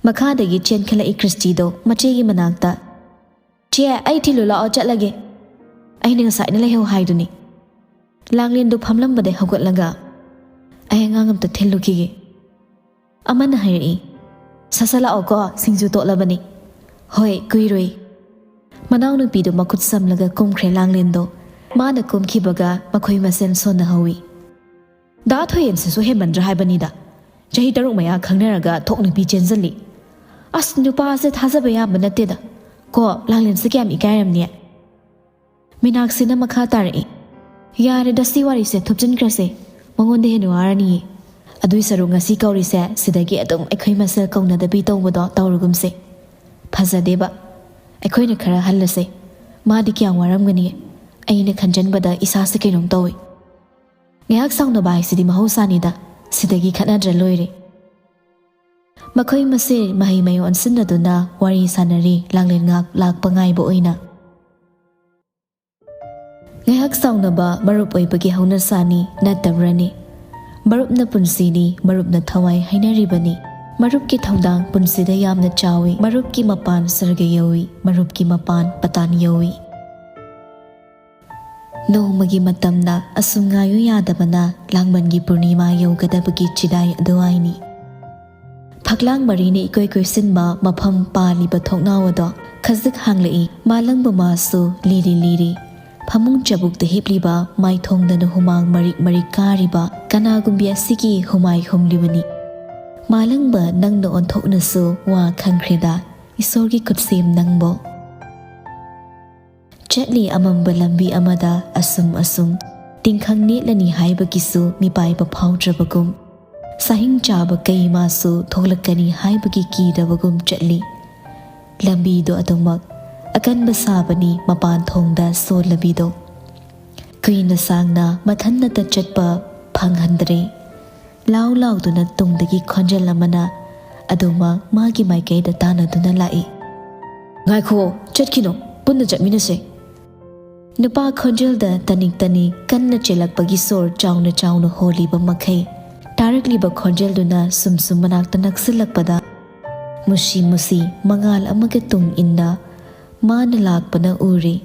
ꯃꯈꯥꯗꯒꯤ ꯆꯦꯟꯈꯠꯂꯛꯏ ꯀ꯭ꯔꯤꯁꯇꯤꯗꯣ ꯃꯆꯦꯒꯤ ꯃꯅꯥꯛꯇ꯫ "ꯆꯦ, ꯑꯩ ꯊꯤꯜꯂꯨ ꯂꯥꯛꯑꯣ, ꯆꯠꯂꯒꯦ꯫ ꯑꯩꯅ ꯉꯁꯥꯏꯅ ꯂꯩꯍꯧ ꯍꯥꯏꯗꯨꯅꯤ"꯫ ꯂꯥꯡꯂꯦꯟꯗꯨ ꯐꯝꯂꯝꯕꯗꯩ ꯍꯧꯒꯠꯂꯒ, "ꯑꯩ ꯑꯉꯥꯡ ꯑꯝꯇ ꯊꯤꯜꯂꯨꯈꯤꯒꯦ"꯫ ꯑꯃꯅ ꯍꯥꯏꯔꯛꯏ꯫ "ꯁꯠ ꯁꯠ ꯂꯥꯛꯑꯣꯀꯣ, ꯁꯤꯡꯖꯨ ꯇꯣꯠꯂꯕꯅꯤ"꯫ "ꯍꯣꯏ, ꯀꯨꯏꯔꯣꯏ"꯫ ꯃꯅꯥꯎꯅꯨꯄꯤꯗꯨ ꯃꯈꯨꯠ ꯁꯝꯂꯒ ꯀꯨꯝꯈ꯭ꯔꯦ ꯂꯥꯡꯂꯦꯟꯗꯣ꯫ ꯃꯥꯅ ꯀꯨꯝꯈꯤꯕꯒ ꯃꯈꯣꯏ ꯃꯁꯦꯟ ꯁꯣꯟꯅꯍꯧꯏ꯫ "ꯗꯥ ꯊꯣꯏꯍꯦꯟꯁꯤꯁꯨ ꯍꯦꯟꯃꯟꯗ꯭ꯔꯥ ꯍꯥꯏꯕꯅꯤꯗ꯫ ꯆꯍꯤ ꯇꯔꯨꯛ ꯃꯌꯥ ꯈꯪꯅꯔꯒ ꯊꯣꯛ ꯅꯨꯄꯤ ꯆꯦꯟꯖꯜꯂꯤ꯫ ꯑꯁ, ꯅꯨꯄꯥꯁꯦ ꯊꯥꯖꯕ ꯌꯥꯕ ꯅꯠꯇꯦꯗ꯫ ꯀꯣ, ꯂꯥꯡꯂꯦꯟꯁꯦ ꯀꯌꯥꯝ ꯏꯀꯥꯏꯔꯝꯅꯤ"꯫ ꯃꯤꯅꯥꯛꯁꯤꯅ ꯃꯈꯥ ꯇꯥꯔꯛꯏ꯫ "ꯌꯥꯔꯦꯗ, ꯁꯤ ꯋꯥꯔꯤꯁꯦ ꯊꯨꯞꯆꯤꯟꯈ꯭ꯔꯁꯦ꯫ ꯃꯉꯣꯟꯗ ꯍꯦꯟꯅ ꯋꯥꯔꯅꯤꯌꯦ꯫ ꯑꯗꯨꯏ ꯁꯔꯨꯛ ꯉꯁꯤ ꯀꯧꯔꯤꯁꯦ ꯁꯤꯗꯒꯤ ꯑꯗꯨꯝ ꯑꯩꯈꯣꯏ ꯃꯁꯦꯜ ꯀꯧꯅꯗꯕꯤ ꯇꯧꯕꯗꯣ ꯇꯧꯔꯒꯨꯝꯁꯦ꯫ ꯐꯖꯗꯦꯕ꯫ ꯑꯩꯈꯣꯏꯅ ꯈꯔ ꯍꯜꯂꯁꯦ꯫ ꯃꯥꯗꯤ ꯀꯌꯥꯝ ꯋꯥꯔꯝꯒꯅꯤ? ꯑꯩꯅ ꯈꯟꯖꯟꯕꯗ ꯏꯁꯥꯁꯦ ꯀꯩꯅꯣꯝ ꯇꯧꯏ"꯫ ꯉꯥꯏꯍꯥꯛ ꯁꯥꯎꯅꯕ ꯍꯥꯏꯁꯤꯗꯤ ꯃꯍꯧꯁꯥꯅꯤꯗ꯫ ꯁꯤꯗꯒꯤ ꯈꯠꯅꯗ꯭ꯔ ꯂꯣꯏꯔꯦ꯫ ꯃꯈꯣꯏ ꯃꯁꯦꯜ ꯃꯍꯩ ꯃꯍꯩ ꯑꯣꯟꯁꯤꯟꯅꯗꯨꯅ ꯋꯥꯔꯤ ꯁꯥꯟꯅꯔꯤ, ꯂꯥꯡꯂꯦꯟ ꯉꯥꯛ ꯂꯥꯛꯄ ꯉꯥꯏꯕ ꯑꯣꯏꯅ꯫ ꯉꯥꯏꯍꯥꯛ ꯁꯥꯎꯅꯕ ꯃꯔꯨꯞ ꯑꯣꯏꯕꯒꯤ ꯍꯧꯅꯁꯥꯅꯤ, ꯅꯠꯇꯕ꯭ꯔꯅꯦ? ꯃꯔꯨꯞꯅ ꯄꯨꯟꯁꯤꯅꯤ, ꯃꯔꯨꯞꯅ ꯊꯋꯥꯏ ꯍꯥꯏꯅꯔꯤꯕꯅꯤ꯫ ꯃꯔꯨꯞꯀꯤ ꯊꯧꯗꯥꯡ ꯄꯨꯟꯁꯤꯗ ꯌꯥꯝꯅ ꯆꯥꯎꯏ꯫ ꯃꯔꯨꯞꯀꯤ ꯃꯄꯥꯟ ꯁꯔꯒ ꯌꯧꯏ, ꯃꯔꯨꯞꯀꯤ ꯃꯄꯥꯟ ꯄꯇꯥꯟ ꯌꯧꯏ꯫ ꯅꯣꯡꯃꯒꯤ ꯃꯇꯝꯅ ꯑꯁꯨꯝ ꯉꯥꯏꯌꯨ ꯌꯥꯗꯕꯅ ꯂꯥꯡꯕꯟꯒꯤ ꯄꯨꯔꯅꯤꯃꯥ ꯌꯧꯒꯗꯕꯒꯤ ꯆꯤꯗꯥꯏ ꯑꯗꯨꯋꯥꯏꯅꯤ꯫ ꯐꯛꯂꯥꯡ ꯃꯔꯤꯅ ꯏꯀꯣꯏ ꯀꯣꯏꯁꯤꯟꯕ ꯃꯐꯝ ꯄꯥꯜꯂꯤꯕ ꯊꯣꯡꯅꯥꯎ ꯑꯗꯣ ꯈꯖꯤꯛ ꯍꯥꯡꯂꯛꯏ꯫ ꯃꯥꯂꯪꯕ ꯃꯥꯁꯨ ꯂꯤꯔꯤ ꯂꯤꯔꯤ꯫ ꯐꯃꯨꯡ ꯆꯕꯨꯛꯇ ꯍꯤꯞꯂꯤꯕ ꯃꯥꯏꯊꯣꯡꯗꯅ ꯍꯨꯃꯥꯡ ꯃꯔꯤꯛ ꯃꯔꯤꯛ ꯀꯥꯔꯤꯕ ꯀꯅꯥꯒꯨꯝꯕꯤ ꯑꯁꯤꯒꯤ ꯍꯨꯃꯥꯏ ꯍꯨꯝꯂꯤꯕꯅꯤ꯫ ꯃꯥꯂꯪꯕ, ꯅꯪꯅ ꯑꯣꯟꯊꯣꯛꯅꯁꯨ ꯋꯥ ꯈꯪꯈ꯭ꯔꯦꯗ, ꯏꯁꯣꯔꯒꯤ ꯈꯨꯠꯁꯦꯝ ꯅꯪꯕꯣ꯫ ꯆꯠꯂꯤ ꯑꯃꯝꯕ ꯂꯝꯕꯤ ꯑꯃꯗ ꯑꯁꯨꯝ ꯑꯁꯨꯝ꯫ ꯇꯤꯡꯈꯪ ꯅꯦꯠꯂꯅꯤ ꯍꯥꯏꯕꯒꯤꯁꯨ ꯃꯤꯄꯥꯏꯕ ꯐꯥꯎꯗ꯭ꯔꯕꯒꯨꯝ꯫ ꯁꯥꯍꯤꯡ ꯆꯥꯕ ꯀꯩ ꯃꯥꯁꯨ ꯊꯣꯛꯂꯛꯀꯅꯤ ꯍꯥꯏꯕꯒꯤ ꯀꯤꯗꯕꯒꯨꯝ ꯆꯠꯂꯤ꯫ ꯂꯝꯕꯤꯗꯣ ꯑꯗꯨꯃꯛ ꯑꯀꯟꯕ ꯁꯥꯕꯅꯤ ꯃꯄꯥꯟ ꯊꯣꯡꯗ ꯁꯣꯜꯂꯕꯤꯗꯣ꯫ ꯀꯨꯏꯅ ꯁꯥꯡꯅ ꯃꯊꯟꯅꯇ ꯆꯠꯄ ꯐꯪꯍꯟꯗ꯭ꯔꯦ꯫ ꯂꯥꯎ ꯂꯥꯎꯗꯨꯅ ꯇꯨꯡꯗꯒꯤ ꯈꯣꯟꯖꯦꯜ ꯑꯃꯅ ꯑꯗꯨꯃꯛ ꯃꯥꯒꯤ ꯃꯥꯏꯀꯩꯗ ꯇꯥꯟꯅꯗꯨꯅ ꯂꯥꯛꯏ꯫ "ꯉꯥꯏꯈꯣ, ꯆꯠꯈꯤꯅꯣ, ꯄꯨꯟꯅ ꯆꯠꯃꯤꯟꯅꯁꯦ꯫" ꯅꯨꯄꯥ ꯈꯣꯟꯖꯦꯜꯗ ꯇꯅꯤꯛ ꯇꯅꯤꯛ ꯀꯟꯅ ꯆꯦꯜꯂꯛꯄꯒꯤ ꯁꯣꯔ ꯆꯥꯎꯅ ꯆꯥꯎꯅ ꯍꯣꯜꯂꯤꯕ ꯃꯈꯩ, ꯇꯥꯔꯛꯂꯤꯕ ꯈꯣꯟꯖꯦꯜꯗꯨꯅ ꯁꯨꯝ ꯁꯨꯝ ꯃꯅꯥꯛꯇ ꯅꯛꯁꯤꯜꯂꯛꯄꯗ, ꯃꯨꯁꯤ ꯃꯨꯁꯤ ꯃꯉꯥꯜ ꯑꯃꯒ ꯇꯨꯡ ꯏꯟꯅ ꯃꯥꯅ ꯂꯥꯛꯄꯅ ꯎꯔꯤ꯫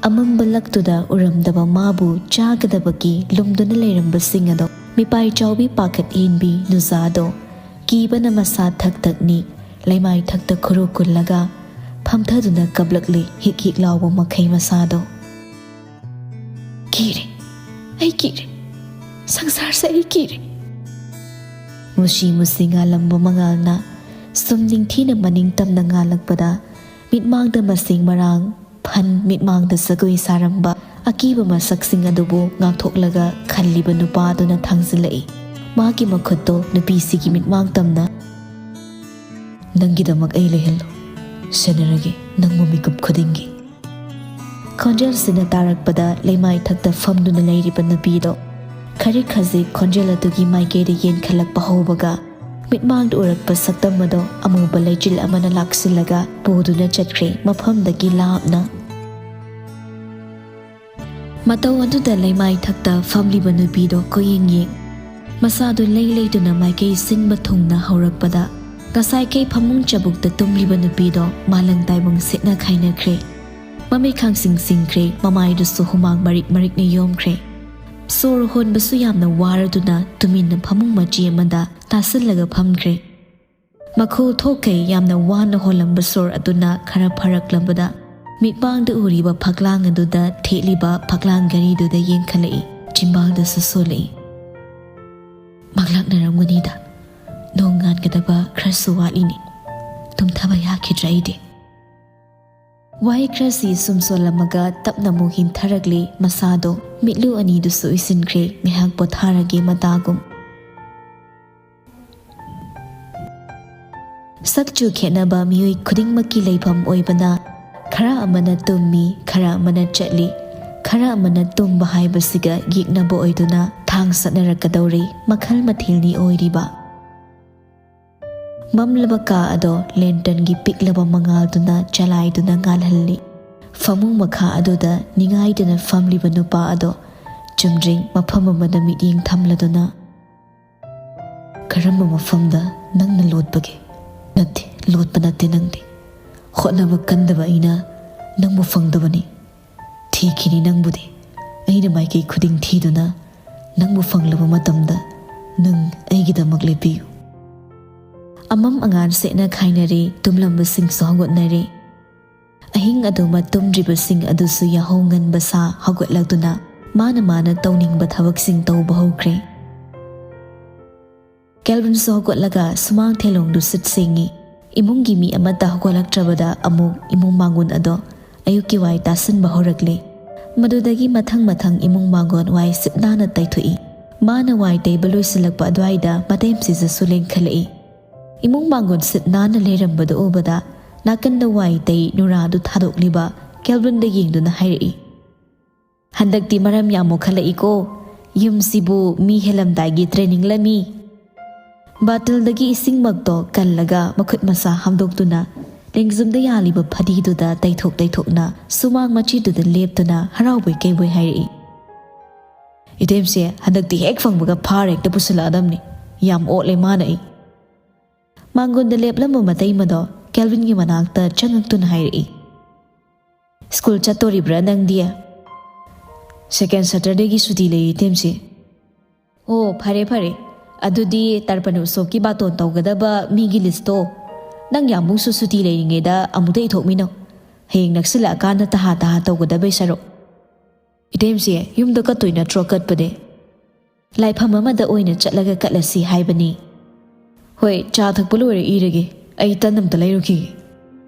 ꯑꯃꯝꯕ ꯂꯛꯇꯨꯗ ꯎꯔꯝꯗꯕ ꯃꯥꯕꯨ ꯆꯥꯒꯗꯕꯒꯤ ꯂꯨꯝꯗꯨꯅ ꯂꯩꯔꯝꯕꯁꯤꯡ ꯑꯗꯣ, ꯃꯤꯄꯥꯏ ꯆꯥꯎꯕꯤ ꯄꯥꯈꯠ ꯍꯦꯟꯕꯤ ꯅꯨꯖꯥꯗꯣ ꯀꯤꯕꯅ ꯃꯁꯥ ꯊꯛ ꯊꯛ ꯅꯤꯛ, ꯂꯩꯃꯥꯏ ꯊꯛꯇ ꯈꯨꯔꯨ ꯀꯨꯜꯂꯒ ꯐꯝꯊꯗꯨꯅ ꯀꯞꯂꯛꯂꯤ, ꯍꯤꯛ ꯍꯤꯛ ꯂꯥꯎꯕ ꯃꯈꯩ ꯃꯁꯥꯗꯣ꯫ "ꯀꯤꯔꯦ, ꯑꯩ ꯀꯤꯔꯦ, ꯁꯪꯁꯥꯔꯁꯦ ꯑꯩ ꯀꯤꯔꯦ꯫" ꯃꯨꯁꯤ ꯃꯨꯁꯤ ꯉꯥꯜꯂꯝꯕ ꯃꯉꯥꯜꯅ ꯁꯨꯝ ꯅꯤꯡꯊꯤꯅ ꯃꯅꯤꯡ ꯇꯝꯅ ꯉꯥꯜꯂꯛꯄꯗ, ꯃꯤꯠꯃꯥꯡꯗ ꯃꯁꯤꯡ ꯃꯔꯥꯡ ꯐꯟ, ꯃꯤꯠꯃꯥꯡꯗ ꯖꯒꯣꯏ ꯁꯥꯔꯝꯕ ꯑꯀꯤꯕ ꯃꯁꯛꯁꯤꯡ ꯑꯗꯨꯕꯨ ꯉꯥꯛꯊꯣꯛꯂꯒ ꯈꯜꯂꯤꯕ ꯅꯨꯄꯥꯗꯨꯅ ꯊꯥꯡꯖꯤꯜꯂꯛꯏ꯫ ꯃꯥꯒꯤ ꯃꯈꯨꯠꯇꯣ ꯅꯨꯄꯤꯁꯤꯒꯤ ꯃꯤꯠꯃꯥꯡ ꯇꯝꯅ, "ꯅꯪꯒꯤꯗꯃꯛ ꯑꯩ ꯂꯩꯍꯜꯂꯣ, ꯁꯦꯟꯅꯔꯒꯦ ꯅꯪꯕꯨ ꯃꯤꯀꯨꯞ ꯈꯨꯗꯤꯡꯒꯤ꯫" ꯈꯣꯟꯖꯦꯜꯁꯤꯅ ꯇꯥꯔꯛꯄꯗ, ꯂꯩꯃꯥꯏ ꯊꯛꯇ ꯐꯝꯗꯨꯅ ꯂꯩꯔꯤꯕ ꯅꯨꯄꯤꯗꯣ ꯈꯖꯤꯛ ꯈꯖꯤꯛ ꯈꯣꯟꯖꯦꯜ ꯑꯗꯨꯒꯤ ꯃꯥꯏꯀꯩꯗ ꯌꯦꯡꯈꯠꯂꯛꯄ ꯍꯧꯕꯒ, ꯃꯤꯠꯃꯥꯡꯗ ꯎꯔꯛꯄ ꯁꯛꯇꯝ ꯑꯗꯣ ꯑꯃꯨꯕ ꯂꯩꯆꯤꯜ ꯑꯃꯅ ꯂꯥꯛꯁꯤꯜꯂꯒ ꯄꯨꯗꯨꯅ ꯆꯠꯈ꯭ꯔꯦ, ꯃꯐꯝꯗꯒꯤ ꯂꯥꯞꯅ꯫ ꯃꯇꯧ ꯑꯗꯨꯗ ꯂꯩꯃꯥꯏ ꯊꯛꯇ ꯐꯝꯂꯤꯕ ꯅꯨꯄꯤꯗꯣ ꯀꯣꯏꯌꯦꯡ ꯌꯦꯡ, ꯃꯁꯥꯗꯨ ꯂꯩ ꯂꯩꯗꯨꯅ ꯃꯥꯏꯀꯩ ꯁꯤꯟꯕ ꯊꯨꯡꯅ ꯍꯧꯔꯛꯄꯗ, ꯉꯁꯥꯏꯈꯩ ꯐꯃꯨꯡ ꯆꯕꯨꯛꯇ ꯇꯨꯝꯂꯤꯕ ꯅꯨꯄꯤꯗꯣ ꯃꯥꯂꯪ ꯇꯥꯏꯕꯪ ꯁꯦꯠꯅ ꯈꯥꯏꯅꯈ꯭ꯔꯦ꯫ ꯃꯃꯤꯠ ꯈꯥꯡꯁꯤꯡ ꯁꯤꯡꯈ꯭ꯔꯦ, ꯃꯃꯥꯏꯗꯨꯁꯨ ꯍꯨꯃꯥꯡ ꯃꯔꯤꯛ ꯃꯔꯤꯛꯅ ꯌꯣꯝꯈ꯭ꯔꯦ꯫ ꯁꯣꯔ ꯍꯣꯟꯕꯁꯨ ꯌꯥꯝꯅ ꯋꯥꯔꯗꯨꯅ ꯇꯨꯃꯤꯟꯅ ꯐꯃꯨꯡ ꯃꯆꯤ ꯑꯃꯗ ꯇꯥꯁꯤꯜꯂꯒ ꯐꯝꯈ꯭ꯔꯦ꯫ ꯃꯈꯣꯜ ꯊꯣꯛꯈꯩ ꯌꯥꯝꯅ ꯋꯥꯅ ꯍꯣꯜꯂꯝꯕ ꯁꯣꯔ ꯑꯗꯨꯅ ꯈꯔ ꯐꯔꯛꯂꯕꯗ, ꯃꯤꯠꯃꯥꯡꯗ ꯎꯔꯤꯕ ꯐꯛꯂꯥꯡ ꯑꯗꯨꯗ ꯊꯦꯠꯂꯤꯕ ꯐꯛꯂꯥꯡ ꯘꯔꯤꯗꯨꯗ ꯌꯦꯡꯈꯠꯂꯛꯏ, ꯆꯤꯝꯕꯥꯜꯗꯁꯨ ꯁꯣꯜꯂꯛꯏ꯫ "ꯃꯪꯂꯥꯛꯅꯔꯝꯒꯅꯤꯗ, ꯅꯣꯡ ꯉꯥꯟꯒꯗꯕ ꯈꯔꯁꯨ ꯋꯥꯠꯂꯤꯅꯦ꯫ ꯇꯨꯝꯊꯕ ꯌꯥꯈꯤꯗ꯭ꯔꯦ ꯑꯩꯗꯤ꯫" ꯋꯥꯍꯩ ꯈꯔꯁꯤ ꯁꯨꯝ ꯁꯣꯜꯂꯝꯃꯒ ꯇꯞꯅ ꯑꯃꯨꯛ ꯍꯤꯟꯊꯔꯛꯂꯤ꯫ ꯃꯁꯥꯗꯣ, ꯃꯤꯠꯂꯨ ꯑꯅꯤꯗꯨꯁꯨ ꯎꯏꯁꯤꯟꯈ꯭ꯔꯦ, ꯉꯥꯏꯍꯥꯛ ꯄꯣꯊꯥꯔꯒꯦ ꯃꯇꯥꯒꯨꯝ꯫ ꯁꯛꯆꯨ ꯈꯦꯠꯅꯕ ꯃꯤꯑꯣꯏ ꯈꯨꯗꯤꯡꯃꯛꯀꯤ ꯂꯩꯐꯝ ꯑꯣꯏꯕꯅ, ꯈꯔ ꯑꯃꯅ ꯇꯨꯝꯃꯤ, ꯈꯔ ꯑꯃꯅ ꯆꯠꯂꯤ, ꯈꯔ ꯑꯃꯅ ꯇꯨꯝꯕ ꯍꯥꯏꯕꯁꯤꯒ ꯌꯦꯛꯅꯕ ꯑꯣꯏꯗꯨꯅ ꯊꯥꯡ ꯁꯠꯅꯔꯛꯀꯗꯧꯔꯤ꯫ ꯃꯈꯜ ꯃꯊꯦꯜꯅꯤ ꯑꯣꯏꯔꯤꯕ꯫ ꯃꯝꯂꯕ ꯀꯥ ꯑꯗꯣ ꯂꯦꯟꯇꯔꯟꯒꯤ ꯄꯤꯛꯂꯕ ꯃꯉꯥꯜꯗꯨꯅ ꯆꯂꯥꯏꯗꯨꯅ ꯉꯥꯜꯍꯜꯂꯤ꯫ ꯐꯃꯨꯡ ꯃꯈꯥ ꯑꯗꯨꯗ ꯅꯤꯡꯉꯥꯏꯗꯨꯅ ꯐꯝꯂꯤꯕ ꯅꯨꯄꯥ ꯑꯗꯣ ꯆꯨꯝꯗ꯭ꯔꯤꯡ ꯃꯐꯝ ꯑꯃꯗ ꯃꯤꯠꯌꯦꯡ ꯊꯝꯂꯗꯨꯅ, "ꯀꯔꯝꯕ ꯃꯐꯝꯗ ꯅꯪꯅ ꯂꯣꯠꯄꯒꯦ?" "ꯅꯠꯇꯦ, ꯂꯣꯠꯄ ꯅꯠꯇꯦ ꯅꯪꯗꯤ꯫ ꯍꯣꯠꯅꯕ ꯀꯟꯗꯕ ꯑꯩꯅ ꯅꯪꯕꯨ ꯐꯪꯗꯕꯅꯤ꯫ ꯊꯤꯈꯤꯅꯤ ꯅꯪꯕꯨꯗꯤ꯫ ꯑꯩꯅ ꯃꯥꯏꯀꯩ ꯈꯨꯗꯤꯡ ꯊꯤꯗꯨꯅ ꯅꯪꯕꯨ ꯐꯪꯂꯕ ꯃꯇꯝꯗ ꯅꯪ ꯑꯩꯒꯤꯗꯃꯛ ꯂꯦꯞꯄꯤꯌꯨ꯫" ꯑꯃꯝ ꯑꯉꯥꯟ ꯁꯦꯠꯅ ꯈꯥꯏꯅꯔꯦ, ꯇꯨꯝꯂꯝꯕꯁꯤꯡꯁꯨ ꯍꯧꯒꯠꯅꯔꯦ꯫ ꯑꯍꯤꯡ ꯑꯗꯨꯃ ꯇꯨꯝꯗ꯭ꯔꯤꯕꯁꯤꯡ ꯑꯗꯨꯁꯨ ꯌꯥꯍꯧ ꯉꯟꯕ ꯁꯥ ꯍꯧꯒꯠꯂꯛꯇꯨꯅ ꯃꯥꯅ ꯃꯥꯅ ꯇꯧꯅꯤꯡꯕ ꯊꯕꯛꯁꯤꯡ ꯇꯧꯕ ꯍꯧꯈ꯭ꯔꯦ꯫ ꯀꯦꯜꯚꯤꯟꯁꯨ ꯍꯧꯒꯠꯂꯒ ꯁꯨꯃꯥꯡ ꯊꯦꯂꯣꯡꯗꯨ ꯁꯤꯠ ꯁꯦꯡꯉꯤ꯫ ꯏꯃꯨꯡꯒꯤ ꯃꯤ ꯑꯃꯠꯇ ꯍꯧꯒꯠꯂꯛꯇ꯭ꯔꯕꯗ ꯑꯃꯨꯛ ꯏꯃꯨꯡ ꯃꯥꯡꯒꯣꯟ ꯑꯗꯣ ꯑꯌꯨꯛꯀꯤ ꯋꯥꯏ ꯇꯥꯁꯤꯟꯕ ꯍꯧꯔꯛꯂꯦ꯫ ꯃꯗꯨꯗꯒꯤ ꯃꯊꯪ ꯃꯊꯪ ꯏꯃꯨꯡ ꯃꯥꯡꯒꯣꯟ ꯋꯥꯏ ꯁꯤꯠ ꯅꯥꯟꯅ ꯇꯩꯊꯣꯛꯏ꯫ ꯃꯥꯅ ꯋꯥꯏ ꯇꯩꯕ ꯂꯣꯏꯁꯤꯜꯂꯛꯄ ꯑꯗꯨꯋꯥꯏꯗ ꯃꯇꯩꯝꯁꯤꯁꯨ ꯂꯦꯡꯈꯠꯂꯛꯏ꯫ ꯏꯃꯨꯡ ꯃꯥꯡꯒꯣꯟ ꯁꯤꯠ ꯅꯥꯟꯅ ꯂꯩꯔꯝꯕꯗꯨ ꯎꯕꯗ ꯅꯥꯀꯟꯗ ꯋꯥꯏ ꯇꯩ ꯅꯨꯔꯥꯗꯨ ꯊꯥꯗꯣꯛꯂꯤꯕ ꯀꯦꯜꯚꯤꯟꯗ ꯌꯦꯡꯗꯨꯅ ꯍꯥꯏꯔꯛꯏ, "ꯍꯟꯗꯛꯇꯤ ꯃꯔꯝ ꯌꯥꯝ ꯃꯣꯛꯈꯠꯂꯛꯏꯀꯣ꯫ ꯌꯨꯝꯁꯤꯕꯨ ꯃꯤ ꯍꯦꯜꯂꯝꯗꯥꯏꯒꯤ ꯇ꯭ꯔꯦꯅꯤꯡ ꯂꯃꯤ?" ꯕꯥꯇꯜꯗꯒꯤ ꯏꯁꯤꯡꯃꯛꯇꯣ ꯀꯜꯂꯒ ꯃꯈꯨꯠ ꯃꯁꯥ ꯍꯥꯝꯗꯣꯛꯇꯨꯅ ꯂꯦꯡꯖꯨꯝꯗ ꯌꯥꯜꯂꯤꯕ ꯐꯗꯤꯗꯨꯗ ꯇꯩꯊꯣꯛ ꯇꯩꯊꯣꯛꯅ ꯁꯨꯃꯥꯡ ꯃꯆꯤꯗꯨꯗ ꯂꯦꯞꯇꯨꯅ ꯍꯔꯥꯎꯕꯣꯏ ꯀꯩꯕꯣꯏ ꯍꯥꯏꯔꯛꯏ, "ꯏꯇꯩꯝꯁꯦ ꯍꯟꯗꯛꯇꯤ ꯍꯦꯛ ꯐꯪꯕꯒ ꯐꯥꯔ ꯍꯦꯛꯇ ꯄꯨꯁꯤꯜꯂꯛꯑꯗꯝꯅꯤ꯫ ꯌꯥꯝ ꯑꯣꯠꯂꯦ ꯃꯥꯅ ꯑꯩ꯫" ꯃꯥꯡꯒꯣꯟꯗ ꯂꯦꯞꯂꯝꯕ ꯃꯇꯩꯃꯗꯣ ꯀꯦꯜꯚꯤꯟꯒꯤ ꯃꯅꯥꯛꯇ ꯆꯪꯉꯛꯇꯨꯅ ꯍꯥꯏꯔꯛꯏ, "ꯁ꯭ꯀꯨꯜ ꯆꯠꯇꯣꯔꯤꯕ꯭ꯔꯥ ꯅꯪꯗꯤ?" "ꯁꯦꯀꯦꯟ ꯁꯇꯔꯗꯦꯒꯤ ꯁꯨꯇꯤ ꯂꯩ ꯏꯇꯩꯝꯁꯦ꯫" "ꯑꯣ, ꯐꯔꯦ ꯐꯔꯦ꯫ ꯑꯗꯨꯗꯤ ꯇꯔꯄꯟ ꯎꯠꯁꯣꯞꯀꯤ ꯕꯥꯇꯣꯟ ꯇꯧꯒꯗꯕ ꯃꯤꯒꯤ ꯂꯤꯁꯇꯣ ꯅꯪ ꯌꯥꯝꯕꯨꯡꯁꯨ ꯁꯨꯇꯤ ꯂꯩꯔꯤꯉꯩꯗ ꯑꯃꯨꯛꯇ ꯏꯊꯣꯛꯃꯤꯟꯅꯧ꯫ ꯍꯌꯦꯡ ꯅꯛꯁꯤꯜꯂꯛꯑꯀꯥꯟꯗ ꯇꯍꯥ ꯇꯍꯥ ꯇꯧꯒꯗꯕꯩ ꯁꯔꯨꯛ꯫" "ꯏꯇꯩꯝꯁꯦ, ꯌꯨꯝꯗ ꯀꯠꯇꯣꯏ ꯅꯠꯇ꯭ꯔꯣ ꯀꯠꯄꯗꯤ?" "ꯂꯥꯏꯐꯝ ꯑꯃꯗ ꯑꯣꯏꯅ ꯆꯠꯂꯒ ꯀꯠꯂꯁꯤ ꯍꯥꯏꯕꯅꯤ꯫" "ꯍꯣꯏ, ꯆꯥ ꯊꯛꯄ ꯂꯣꯏꯔ ꯏꯔꯒꯦ꯫ ꯑꯩ ꯇꯟ ꯑꯝꯇ ꯂꯩꯔꯨꯈꯤꯒꯦ꯫"